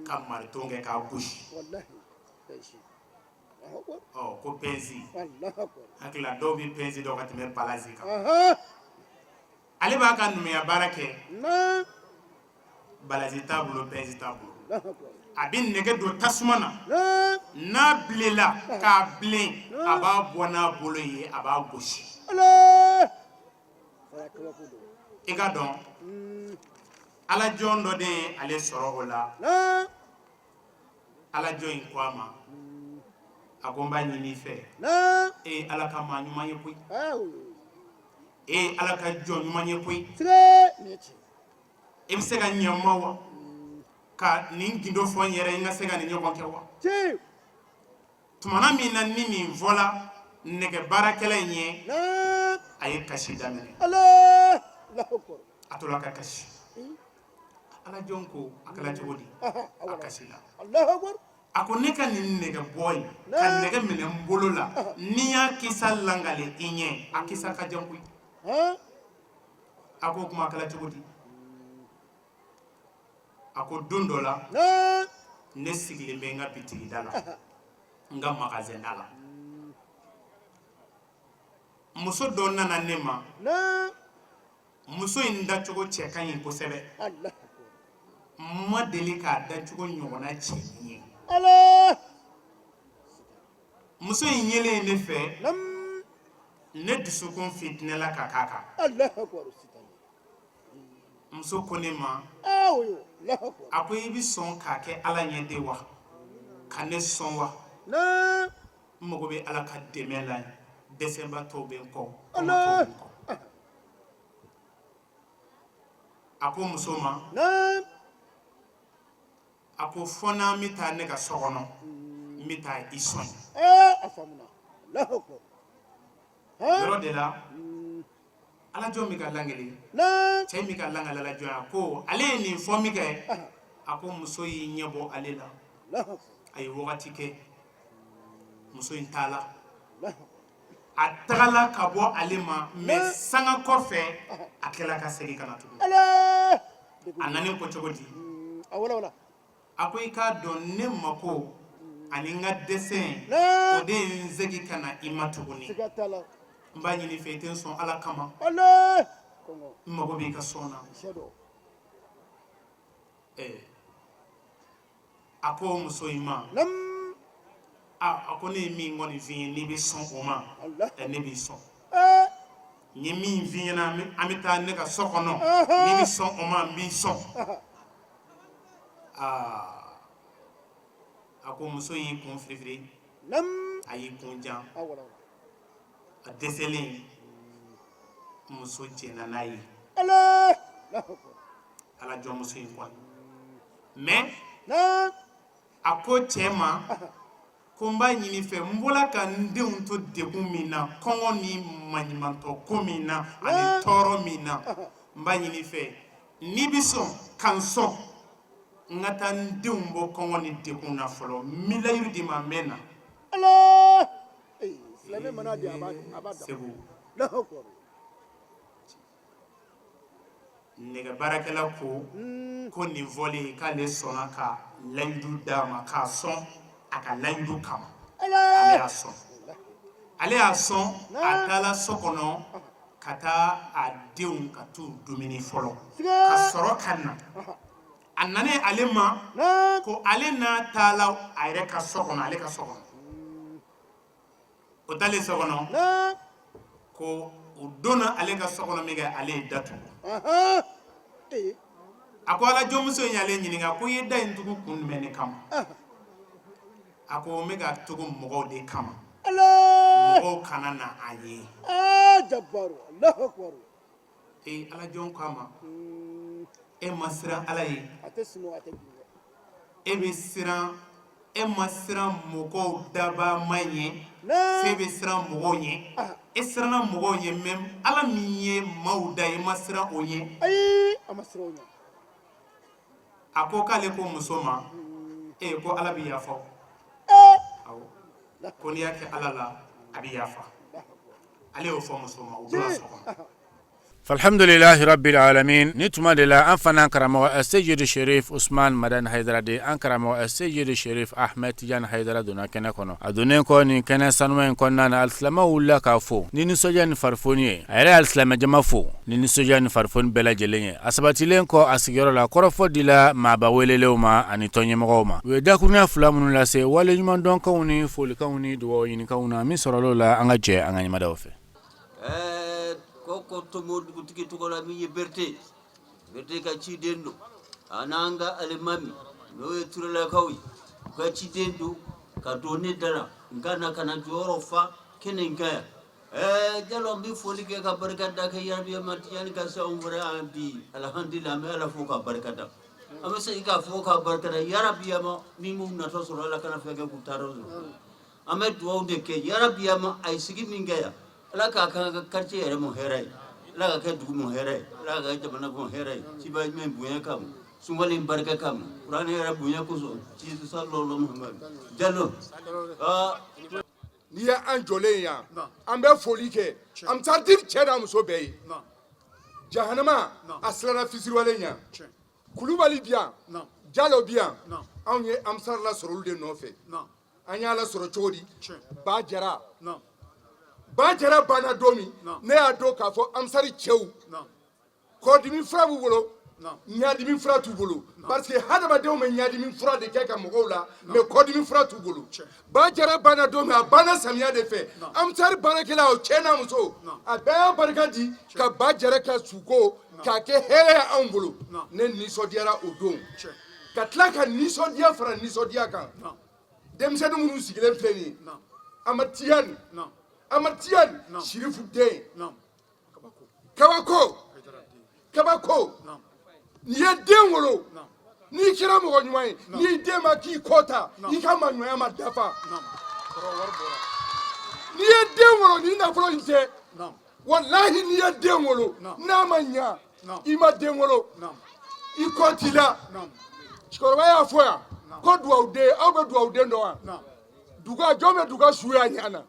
ka mariton kɛ k'a gosi. Ɔ, ko pɛnsi. Hakili la, dɔw bɛ pɛnsi dɔn ka tɛmɛ balazi kan. Ale b'a ka numuya baara kɛ, balazi t'a bolo, pɛnsi t'a bolo. A bɛ nɛgɛ don tasuma na, n'a bilenla k'a bilen, a b'a bɔ n'a bolo ye, a b'a gosi. I ka dɔn, ala jɔn dɔ de ye ale sɔrɔ o la. Ala jɔn in ko a ma, a ko n b'a ɲini i fɛ, e ye Ala ka maa ɲuman ye koyi, e ye Ala ka jɔn ɲuman ye koyi, i bɛ se ka ɲɛ n ma wa, ka nin gindo fɔ n yɛrɛ, n ka se ka nin ɲɔgɔn kɛ wa? Tumana min na ni nin fɔla nɛgɛ baarakɛla in ye, a ye kasi daminɛ, a tora ka kasi. Ala jɔn ko a kɛra cogo di? A kasila. A ko ne ka nin nɛgɛ bɔ in, ka nɛgɛ minɛ n bolo la, ni n y'a kisa langale i ɲɛ, a kisa ka jan koyi. A ko kuma kɛra cogo di? A ko don dɔ la, ne sigilen bɛ n ka bitigida la, n ka magasin da la, muso dɔ nana ne ma. Muso in dacogo cɛ ka ɲi kosɛbɛ, n ma deli k'a dacogo ɲɔgɔnna cɛ ye. Muso in yelen ne fɛ, ne dusukun fitinɛla ka k'a kan. Muso ko ne ma, a ko i bɛ sɔn k'a kɛ Ala ɲɛ de wa, ka ne sɔn wa? N mago bɛ Ala ka dɛmɛ la. Dɛsɛbatɔw bɛ n kɔ, kɔngɔtɔw bɛ n kɔ. A ko muso ma, a ko fɔ n'an bɛ taa ne ka so kɔnɔ, n bɛ taa i sɔn. Yɔrɔ de la, alajɔn bɛ ka langeli, cɛ min ka langali alajɔn, a ko ale ye nin fɔ min kɛ, a ko muso y'i ɲɛ bɔ ale la. A ye wagati kɛ, muso in taala, a tagala ka bɔ ale ma, mais sanga kɔfɛ a tilala ka segin ka na tugun. A nana ko cogo di? A ko i k'a dɔn, ne mako ani n ka dɛsɛ, o de ye n segin ka na i ma tuguni. N b'a ɲini i fɛ, i tɛ n sɔn Ala kama? N mago b'i ka sɔn na. A ko muso in ma, a ko ne ye min kɔni f'i ye, n'i bɛ sɔn o ma, ne b'i sɔn. N ye min f'i ɲɛna, an bɛ taa ne ka so kɔnɔ, n'i bɛ sɔn o ma, n b'i sɔn. Aa, a ko muso y'i kun firifiri, a y'i kun jan. A dɛsɛlen, muso jɛnna n'a ye, ala jɔnmuso in kɔni. Mais a ko cɛ ma ko n b'a ɲini i fɛ, n bɔla ka n denw to degun min na, kɔngɔ ni maɲumantɔ ko min na ani tɔɔrɔ min na, n b'a ɲini i fɛ, n'i bɛ sɔn ka n sɔn, n ka taa n denw bɔ kɔngɔ ni degun na fɔlɔ. N bɛ layidu d'i ma, n bɛ na. Segu nɛgɛ baarakɛla ko ko nin fɔlen, k'ale sɔnna ka layidu d'a ma, k'a sɔn a ka layidu kama. Ale y'a sɔn, ale y'a sɔn. A taala so kɔnɔ ka taa a denw ka t'u dumuni fɔlɔ, ka sɔrɔ ka na. A nana ale ma ko ale n'a taala a yɛrɛ ka so kɔnɔ, ale ka so kɔnɔ. O taalen so kɔnɔ, ko u donna ale ka so kɔnɔ min kɛ, ale ye da tugu. A ko ala jɔnmuso in y'ale ɲininka ko i ye da in tugu kun jumɛn de kama? A ko n bɛ ka tugu mɔgɔw de kama, mɔgɔw kana na a ye. Ee, ala jɔn k'a ma, e ma siran Ala ye? E bɛ siran, e ma siran mɔgɔw dabaa ma ɲɛ f'e bɛ siran mɔgɔw ɲɛ? E siranna mɔgɔw ɲɛ, mais Ala min ye maaw da, e ma siran o ɲɛ? A ko k'ale ko muso ma, ee, ko Ala bɛ yafa. Awɔ, ko n'i y'a kɛ Ala la, a bɛ yafa. Ale y'o fɔ muso ma, u donna so kɔnɔ. Alhamdulilahi rabbil alamin. Ni tuma de la, an fana karamɔgɔ Seyidu Sherif Usman Madani Hayidara de, an karamɔgɔ Seyidu Sherif Ahmed Tijani Hayidara donna kɛnɛ kɔnɔ. A donnen kɔ nin kɛnɛ sanuma in kɔnɔna na, alisilamɛw wulila k'a fo ni nisɔndiya ni farifoni ye. A yɛrɛ alisilamɛjama fo ni nisɔndiya ni farifoni bɛɛ lajɛlen ye. A sabatilen kɔ a sigiyɔrɔ la, kɔrɔfɔ dila maaba welelenw ma ani tɔnɲɛmɔgɔw ma. U ye dakurunya fila minnu lase, waleɲumandɔnkanw ni folikanw ni dugawu ɲinikanw na min sɔrɔla o la, an ka jɛ an ka ɲɛmadaw fɛ. Ɛɛ, ko ko tomo dugutigi tɔgɔ la, min ye Berete, Berete ka ciden don, a n'an ka alimami, n'o ye Turelakaw ye, u ka ciden don ka don ne da la, n ka na ka na jɔyɔrɔ fa kɛnɛ in kan yan. Ɛɛ Jalo, n bɛ foli kɛ ka barika da kɛ yarabi ma Tijani ka se anw fɛ yan bi. Alihamudulila, an bɛ Ala fo ka barika da, an bɛ segin k'a fɔ ka barika da yarabi ma min m'u natɔ sɔrɔ, Ala kana fɛn kɛ k'u taatɔ sɔrɔ. An bɛ dugawu de kɛ yarabi ma a ye sigi min kɛ yan, Ala k'a kɛ an ka quartier yɛrɛ ma hɛrɛ ye, Ala k'a kɛ dugu ma hɛrɛ ye, Ala k'a kɛ jamana ma hɛrɛ ye, ciba ɲuman bonya kama, sunkalo in barika kama, kuranɛ yɛrɛ bonya kosɔn, ci sallallahu Muhammad Jalo. N'i ye an jɔlen yan, an bɛ foli kɛ Ansardine cɛ n'a muso bɛɛ ye. Jahanama a siranna fisiriwale ɲɛ. Kulubali bi yan, Jalo bi yan. Anw ye Ansar lasɔrɔ olu de nɔfɛ. An y'a lasɔrɔ cogo di? Ba Jara, Ba Jara banna don min, ne y'a dɔn k'a fɔ Ansari cɛw kɔdimi fura b'u bolo, ɲadimi fura t'u bolo, parce que hadamadenw bɛ ɲadimi fura de kɛ ka mɔgɔw la, mais kɔdimi fura t'u bolo. Ba Jara banna don min, a banna samiya de fɛ. Ansari baarakɛla o, cɛ n'a muso, a bɛɛ y'a barika di ka Ba Jara ka suko k'a kɛ hɛrɛ ye anw bolo. Ne nisɔndiyara o don, ka tila ka nisɔndiya fara nisɔndiya kan. Denmisɛnnin minnu sigilen filɛ nin ye, Amadu Tijani. Amadu Tijani Sirifu den. Kabako, kabako. N'i ye den wolo, n'i kɛra mɔgɔ ɲuman ye, n'i den ma k'i kɔ ta, i ka maaɲumanya ma dafa. N'i ye den wolo ni nafolo in tɛ, walahi, n'i ye den wolo n'a ma ɲa, i ma den wolo, i kɔ t'i la. Cɛkɔrɔba y'a fɔ yan ko duwawuden, aw bɛ duwawuden dɔn wa? Duga, jɔn bɛ duga suya ɲa na?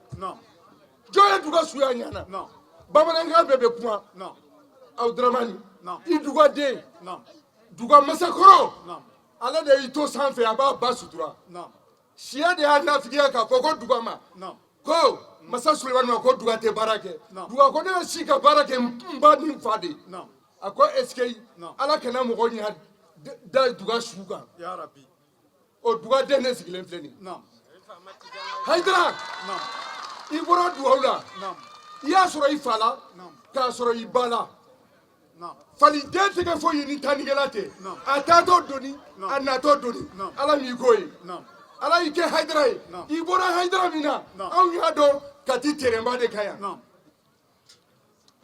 Jɔn ye duga suya ɲa na? Bamanankan bɛɛ bɛ kuma. Awuduramani, i dugaden, duga masakɔrɔ, ale de y'i to sanfɛ, a b'a ba sutura. Siya de y'a nafigiya k'a fɔ ko duga ma ko masa Sulemani ma ko duga tɛ baara kɛ. Duga ko ne bɛ si ka baara kɛ n ba ni n fa de. A ko est ce que Ala kana mɔgɔ ɲa da duga su kan? O dugaden de sigilen filɛ nin. Hayidara, i bɔra dugawu la, i y'a sɔrɔ i fa la, k'a sɔrɔ i ba la. Faliden tɛ kɛ foyi ye ni tannikɛla tɛ. A taatɔ doni, a natɔ doni, Ala m'i k'o ye. Ala y'i kɛ Hayidara ye. I bɔra Hayidara min na, anw y'a dɔn Kati terɛnba de kan yan,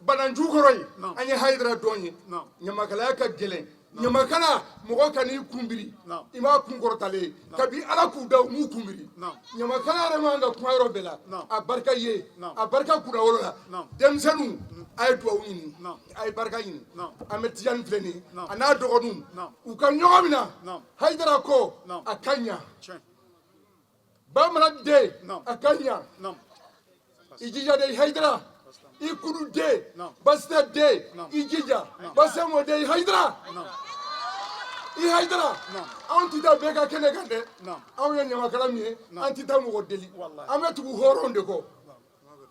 bananju kɔrɔ yen. An ye Hayidara dɔn ye. Ɲamakalaya ka gɛlɛn. Ɲamakala mɔgɔ ka n'i kunbiri, i m'a kun kɔrɔtalen ye. Kabi Ala k'u da, u m'u kunbiri. Ɲamakala yɛrɛ man ka kuma yɔrɔ bɛɛ la. A barika ye, a barika kunnawolo la. Denmisɛnninw, a ye duwawu ɲini, a ye barika ɲini. An bɛ Tijani filɛ nin ye, a n'a dɔgɔninw, u ka ɲɔgɔn minɛ. Hayidara ko a ka ɲa, bamanan den, a ka ɲa. I jija de, Hayidara, i kudu den, basita den, i jija, basɛmɔ den, Hayidara, i Hayidara. Anw tɛ taa bɛɛ ka kɛnɛ kan dɛ. Anw ye ɲamakala min ye, an tɛ taa mɔgɔ deli, an bɛ tugu hɔrɔnw de kɔ.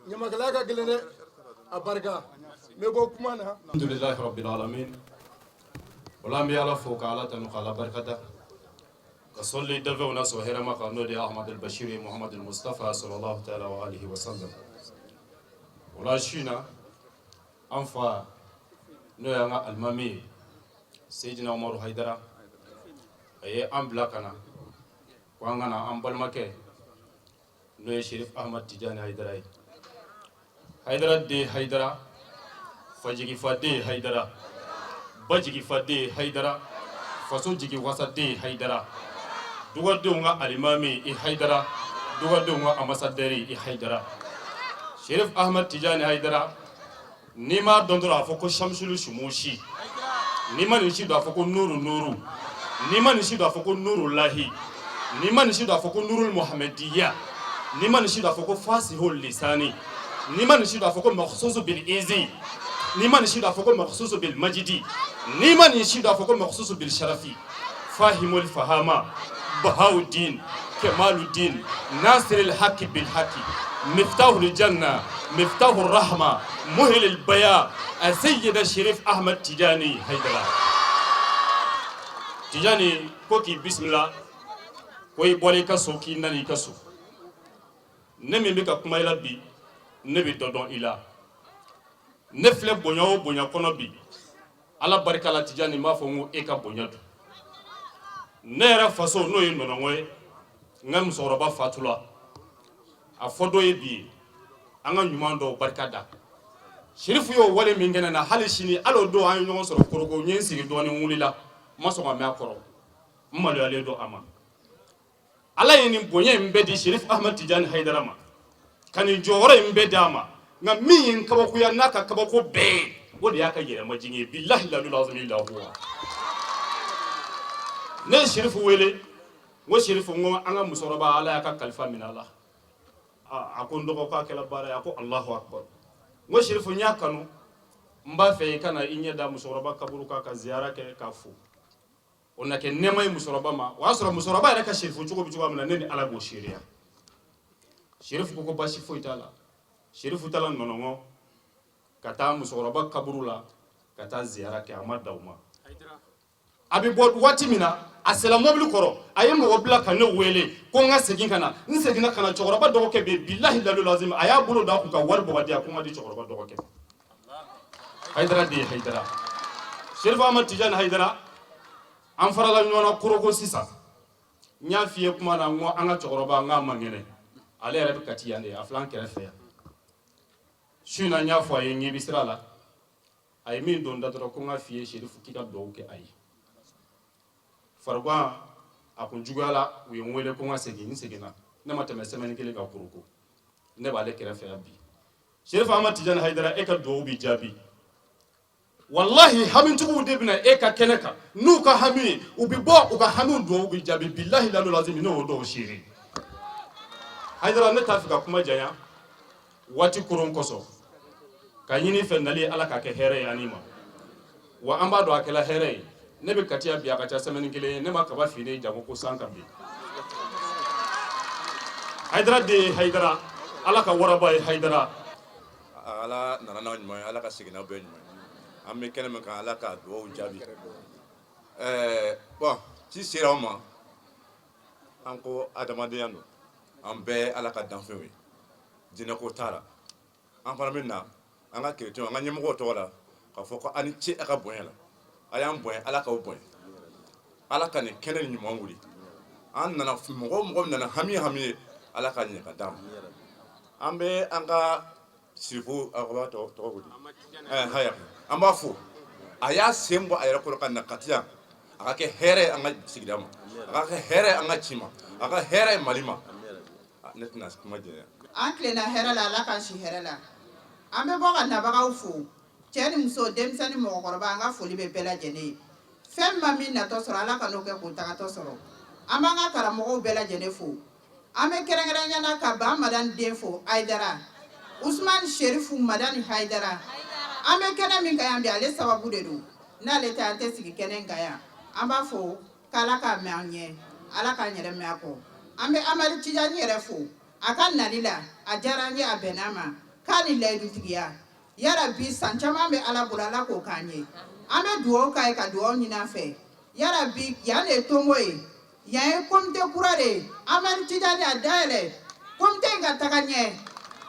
Ɲamakalaya ka gɛlɛn dɛ. A barika, n bɛ bɔ kuma na. Alhamdulilahi rabbil alamin. Wala an bɛ Ala fo, ka Ala tanu, ka Ala barikada, ka sɔli dafɛnw na sɔn hɛrɛma kan, n'o de ye Ahmad al-Bashir ye, Muhammad al-Mustafa sallallahu ta'ala wa alihi wa sallam. O la, su in na, an fa, n'o y'an ka alimami ye, Seyidina Umaru Hayidara, a ye an bila ka na ko an ka na an balimakɛ, n'o ye Sherif Ahmad Tijani Hayidara ye. Hayidara den Hayidara, fajigifa den Hayidara, bajigifa den Hayidara, faso jigi wasa den Hayidara, dugadenw ka alimami i Hayidara, dugadenw ka ambassadeur i Hayidara, Sherif Ahmad Tijani Hayidara. N'i m'a dɔn dɔrɔn, a fɔ ko Shamsulu Sumusi. N'i ma nin si dɔn, a fɔ ko Nuru Nuru. N'i ma nin si dɔn, a fɔ ko Nuru Lahi. N'i ma nin si dɔn, a fɔ ko Nurul Muhamadiya. N'i ma nin si dɔn, a fɔ ko Fasihul Lisani. N'i ma nin si dɔn, a fɔ ko Makhsusu bil Izi. N'i ma nin si dɔn, a fɔ ko Makhsusu bil Majidi. N'i ma nin si dɔn, a fɔ ko Makhsusu bil Sharafi, Fahimul Fahama, Bahauddin, Kemaluddin, Nasiril Haki bil Haki, Miftahul Janna, Miftahul Rahma, Muhilil Baya, Sayyida Sherif Ahmad Tijani Haidara. Tijani ko k'i bisimila, ko i bɔra i ka so, k'i nana i ka so. Ne min bɛ ka kuma i la bi, ne bɛ dɔ dɔn i la. Ne filɛ bonya o bonya kɔnɔ bi, Ala barika la, Tijani, n b'a fɔ n ko e ka bonya don. Ne yɛrɛ faso, n'o ye Nɔnɔngɔ ye, n ka musokɔrɔba fatula, a fɔ dɔ ye bi ye, an ka ɲuman dɔw barika da. Sirifu y'o wale min kɛ ne na, hali sini, hali o don an ye ɲɔgɔn sɔrɔ Korhogo, n ye n sigi dɔɔnin, n wulila, n ma sɔn ka mɛn a kɔrɔ, n maloyalen don a ma. Ala ye nin bonya in bɛɛ di Sherif Ahmad Tijani Hayidara ma, ka nin jɔyɔrɔ in bɛɛ d'a ma, nka min ye n kabakoya n'a ka kabako bɛɛ ye, o de y'a ka yɛrɛmajigin ye. Bilahi lalul azim illa huwa. Ne ye Sherifu wele, n ko Sherifu, n ko an ka musokɔrɔba, Ala y'a ka kalifa minɛ a la. A ko n dɔgɔ, k'a kɛla baara ye. A ko Alahu akbar. N ko Sherifu, n y'a kanu, n b'a fɛ i ka na i ɲɛ da musokɔrɔba kaburu kan ka ziyara kɛ k'a fo. O na kɛ nɛɛma ye musokɔrɔba ma. O y'a sɔrɔ musokɔrɔba yɛrɛ ka Sherifu cogo bɛ cogoya min na, ne ni Ala b'o seereya. Sherifu ko ko baasi foyi t'a la. Sherifu taara Nɔnɔngɔ ka taa musokɔrɔba kaburu la ka taa ziyara kɛ. A ma da o ma. A bɛ bɔ waati min na, a sera mobili kɔrɔ, a ye mɔgɔ bila ka ne wele ko n ka segin ka na. N seginna ka na, cɛkɔrɔba dɔgɔkɛ bɛ yen. Bilahi lalul azim, a y'a bolo da a kun ka wari bɔ ka di yan ko n ka di cɛkɔrɔba dɔgɔkɛ ma. Hayidara de ye Hayidara, Sherifu Ahmad Tijani Hayidara. An farala ɲɔgɔn na Korhogo sisan. N y'a f'i ye kuma na, n ko an ka cɛkɔrɔba, n k'a man kɛnɛ. Ale yɛrɛ bɛ Kati yan de, a filɛ an kɛrɛfɛ yan. Su in na n y'a fɔ a ye, n ɲɛ bɛ sira la, a ye min don da dɔrɔn ko n ka f'i ye Serifu, k'i ka dugawu kɛ a ye. Farigan a kun juguyala, u ye n wele ko n ka segin, n seginna. Ne ma tɛmɛ semaine kelen kan Korhogo, ne b'ale kɛrɛfɛ yan bi. Serifu Ahmad Tijani Hayidara, e ka dugawu bɛ jaabi. Walahi, hamitigiw de bɛna e ka kɛnɛ kan n'u ka hami ye, u bɛ bɔ u ka hamiw dugawu bɛ jaabi. Bilahi lalo lazimi, ne y'o dɔw seere. Hayidara, ne t'a fɛ ka kuma janya waati koron kosɔn, ka ɲini fɛ nali Ala k'a kɛ hɛrɛ ye ani ma wa an b'a dɔn a kɛla hɛrɛ ye. Ne bɛ Kati yan bi, a ka ca semaine kelen ye, ne ma kaba fini jango ko san ka bin. Hayidara den ye Hayidara, Ala ka waraba ye Hayidara. Ala nana n'a ɲuman ye, Ala ka segin n'a bɛɛ ɲuman ye. An bɛ kɛnɛ min kan, Ala ka dugawu jaabi. Bon, ci sera anw ma, an ko adamadenya don, an bɛɛ Ala ka danfɛnw ye, jinɛko t'a la. An fana bɛ na an ka kerecɛnw, an ka ɲɛmɔgɔw tɔgɔ la k'a fɔ ko aw ni ce a ka bonya la. A y'an bonya, Ala k'aw bonya. Ala ka nin kɛnɛ ɲuman wuli. An nana, mɔgɔ o mɔgɔ nana hami hami ye, Ala ka ɲɛ ka d'an ma. An bɛ an ka sirifu a b'a tɔgɔ ko di, haya, an b'a fo, a y'a sen bɔ a yɛrɛ kɔrɔ ka na Kati yan. A ka kɛ hɛrɛ ye an ka sigida ma, a ka kɛ hɛrɛ ye an ka ci ma, a ka hɛrɛ ye Mali ma. Ne tɛna kuma janya. An tilenna hɛrɛ la, Ala k'an si hɛrɛ la. An bɛ bɔ ka nabagaw fo, cɛ ni muso, denmisɛnnin, mɔgɔkɔrɔba, an ka foli bɛ bɛɛ lajɛlen ye. Fɛn min ma min natɔ sɔrɔ, Ala ka n'o kɛ k'o tagatɔ sɔrɔ. An b'an ka karamɔgɔw bɛɛ lajɛlen fo. An bɛ kɛrɛnkɛrɛnya na ka Ba Madani den fo, Hayidara Usumani Serifu Madani Hayidara. An bɛ kɛnɛ min kan yan bi, ale sababu de don. N'ale tɛ, an tɛ sigi kɛnɛ in kan yan. An b'a fo k'Ala k'a mɛn an ɲɛ, Ala k'an yɛrɛ mɛn a kɔ. An bɛ Amadu Tijani yɛrɛ fo a ka nali la, a diyara an ye, a bɛnna ma k'a ni layidutigiya. Yarabi, san caman bɛ Ala bolo, Ala k'o k'an ye. An bɛ dugawu k'a ye, ka dugawu ɲini a fɛ. Yarabi, yan de ye Tongo ye, yan ye komite kura de ye. Amadu Tijani a dayɛlɛ komite in ka taga ɲɛ.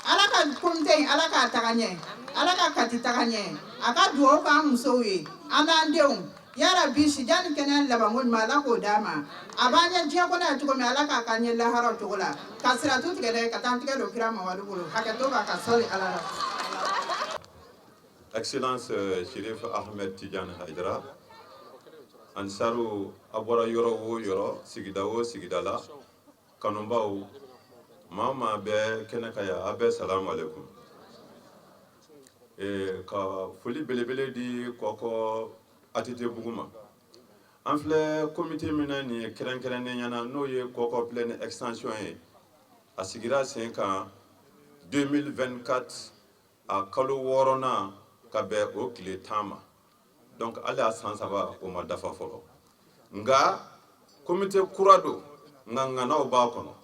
Ala ka komite in, Ala k'a taga ɲɛ, Ala ka Kati taga ɲɛ. A ka dugawu k'an musow ye, an n'an denw. Yarabi, sijan ni kɛnɛya labanko ɲuman, Ala k'o d'a ma. A b'an ɲɛ diɲɛ kɔnɔ yan cogo min, Ala k'a k'an ɲɛ lahara o cogo la, ka siratu tigɛ dɛ, ka taa an tigɛ don kira Mamadu bolo. Hakɛto b'a ka sɔli Ala la. Excellence Chérif Ahmed Tidiane Haidara, Ansaru, a bɔra yɔrɔ o yɔrɔ, sigida o sigida la, kanubaw, maa maa bɛ kɛnɛ kan yan, a bɛɛ salamu alaikum. Ka foli belebele di Kɔkɔ ATT bugu ma. An filɛ comité min na nin ye kɛrɛnkɛrɛnnenya na, n'o ye Kɔkɔ Plaine Extension ye, a sigira sen kan 2024 a kalo wɔɔrɔnan ka bɛn o tile 10 ma. Donc hali a san 3 o ma dafa fɔlɔ, nka comité kura don, nka ŋanaw b'a kɔnɔ.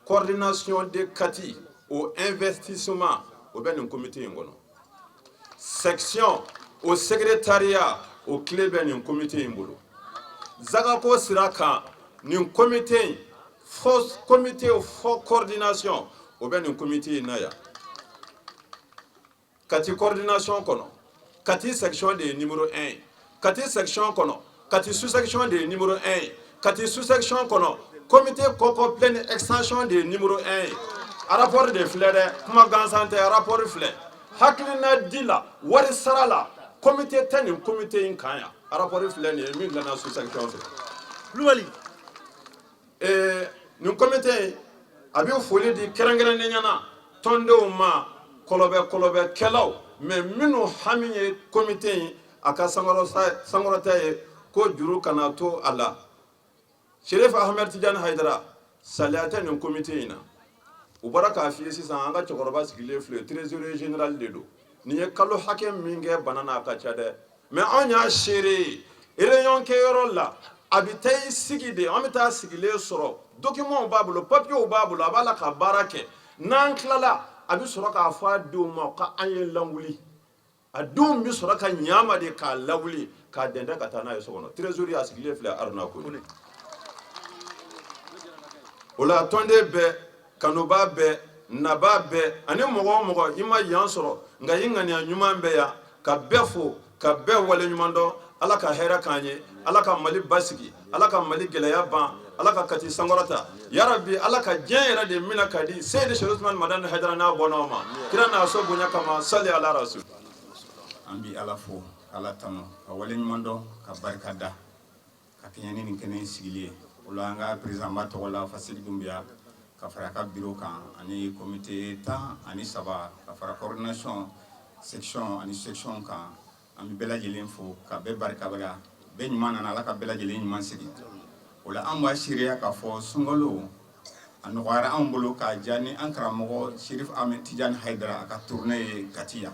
Coordination de Kati o investissement o bɛ nin comité in kɔnɔ, section o secrétariat o clé bɛ nin comité in bolo. Zagako sira kan, nin comité in, fo comité fo coordination o bɛ nin comité in na yan. Kati coordination kɔnɔ, Kati section de ye numéro 1 ye. Kati section kɔnɔ, Kati sous section de ye numéro 1 ye. Kati sous section kɔnɔ, comité Kɔkɔ Plaine Extension de ye numéro 1 ye. Rapport de filɛ dɛ, kuma gansan tɛ, rapport filɛ. Hakilina di la, wari sara la, comité tɛ nin comité in kan yan. Rapport filɛ nin ye min dilanna sous section fɛ. Kulubali. Nin comité in, a bɛ foli di kɛrɛnkɛrɛnnenya na tɔndenw ma, kɔlɔbɛ kɔlɔbɛkɛlaw, mais minnu hami ye comité in a ka sankɔrɔta ye, ko juru kana to a la. Chérif Ahmed Tidiane Haidara, saliya tɛ nin comité in na. U bɔra k'a f'i ye sisan, an ka cɛkɔrɔba sigilen filɛ, trésorier général de don. Nin ye kalo hakɛ min kɛ bana na, a ka ca dɛ, mais anw y'a seere ye réunion kɛyɔrɔ la, a bɛ taa i sigi de, an bɛ taa sigilen sɔrɔ, documents b'a bolo, papiers b'a bolo, a b'a la ka baara kɛ. N'an tilala, a bɛ sɔrɔ k'a fɔ a denw ma k'an ye lawuli. A denw bɛ sɔrɔ ka ɲa ma de k'a lawuli, k'a dɛndɛn ka taa n'a ye so kɔnɔ. Trésorier a sigilen filɛ, Aruna Kone. O la tɔnden bɛɛ, kanubaa bɛɛ, nabaa bɛɛ, ani mɔgɔ o mɔgɔ i ma yan sɔrɔ nka i ŋaniya ɲuman bɛ yan, ka bɛɛ fo, ka bɛɛ waleɲuman dɔn. Ala ka hɛrɛ k'an ye, Ala ka Mali basigi, Ala ka Mali gɛlɛya ban. Ala ka Kati sankɔrɔta. Yarabi, Ala ka diɲɛ yɛrɛ de minɛ ka di Seyidi Sherif Usman Madani Hayidara n'a bɔnnaw ma, kira n'a so bonya kama. Sali ala rasul. An bi Ala fo, Ala tanu, ka waleɲuman dɔn, ka barika da ka kɛɲɛ ni nin kɛnɛ in sigili ye. O la, an ka président ba tɔgɔ la, Fasiri Dunbiya, ka fara a ka bureau kan ani comité 13, ka fara coordination, section ani section kan, an bɛ bɛɛ lajɛlen fo ka bɛɛ barika bɛɛ. Ɲuman nana, Ala ka bɛɛ lajɛlen ɲuman sigi. O la, an b'a seereya k'a fɔ sunkalo a nɔgɔyara anw bolo k'a diya ni an karamɔgɔ Sherif Ahmed Tijani Hayidara a ka tournée ye Kati yan.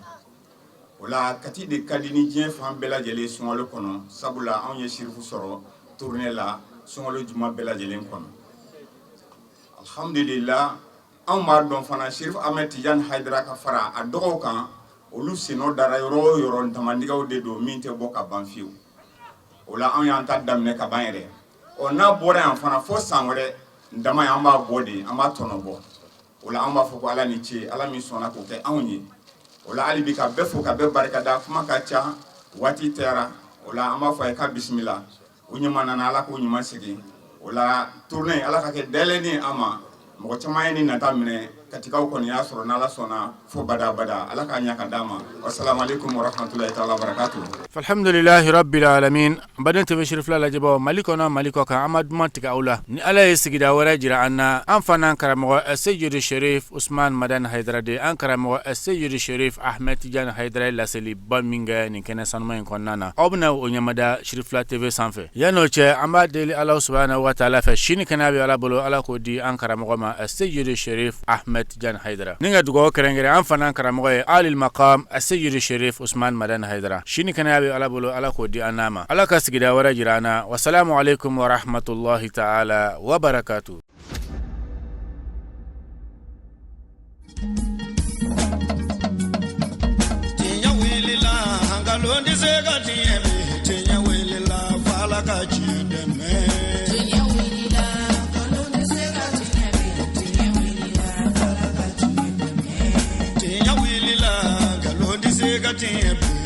O la, Kati de ka di ni diɲɛ fan bɛɛ lajɛlen sunkalo kɔnɔ, sabula anw ye Sherifu sɔrɔ tournée la sunkalo juma bɛɛ lajɛlen kɔnɔ. Alhamdulillah, anw b'a dɔn fana, Sherif Ahmed Tijani Hayidara ka fara a dɔgɔw kan, olu sennɔ dara yɔrɔ o yɔrɔ, ntamandigɛw de don min tɛ bɔ ka ban fiyewu. O la, anw y'an ta daminɛ ka ban yɛrɛ. Ɔ, n'a bɔra yan fana, fo san wɛrɛ, ntama ye, an b'a bɔ de, an b'a tɔnɔ bɔ. O la, an b'a fɔ ko Ala ni ce, Ala min sɔnna k'o kɛ anw ye. O la, hali bi ka bɛɛ fo ka bɛɛ barikada. Kuma ka ca, waati tɛyara. O la, an b'a fɔ a ye ka bisimila. O ɲuman nana, Ala k'o ɲuman segin. O la, tournée, Ala ka kɛ dayɛlɛnni ye an ma. Mɔgɔ caman ye nin nata minɛ, Katikaw kɔni y'a sɔrɔ. N'Ala sɔnna, fo bada bada, Ala k'a ɲɛ ka d'an ma. Wasalamu aleykum warahmatulahi taala barakatu. Alhamdulilahi rabbil alamin. Baden TV Sherifila lajɛbaaw, Mali kɔnɔ, Mali kɔ kan, an ma duman tigɛ aw la. Ni Ala ye sigida wɛrɛ jira an na, an fana karamɔgɔ Seyidu Sherif Usman Madani Hayidara de, an karamɔgɔ Seyidu Sherif Ahmed Tijani Hayidara ye laseliba min kɛ nin kɛnɛ sanuma in kɔnɔna na, aw bɛna o ɲɛmada Sherifila TV sanfɛ. Yan'o cɛ, an b'a deli Ala subahana wa taala fɛ, sini kɛnɛya bɛ Ala bolo, Ala k'o di an karamɔgɔ ma Seyidu Sherif Ahmed Tijani Hayidara, ni ka dugawu kɛrɛnkɛrɛn an fana karamɔgɔ ye Alil Maqam Seyidu Sherif Usman Madani Hayidara. Sini kɛnɛya bɛ Ala bolo, Ala k'o di an n'a ma. Ala ka sigida wɛrɛ jira an na. Wasalamu aleykum warahmatulahi taala wa barakatu. Tiɲɛ wulila, nkalon tɛ se ka tiɲɛ bi. Tiɲɛ wulila, f'Ala ka tiɲɛ dɛmɛ. Tiɲɛ wulila, nkalon tɛ se ka tiɲɛ bi. Tiɲɛ wulila, f'Ala ka tiɲɛ dɛmɛ. Tiɲɛ wulila, nkalon tɛ se ka tiɲɛ bi.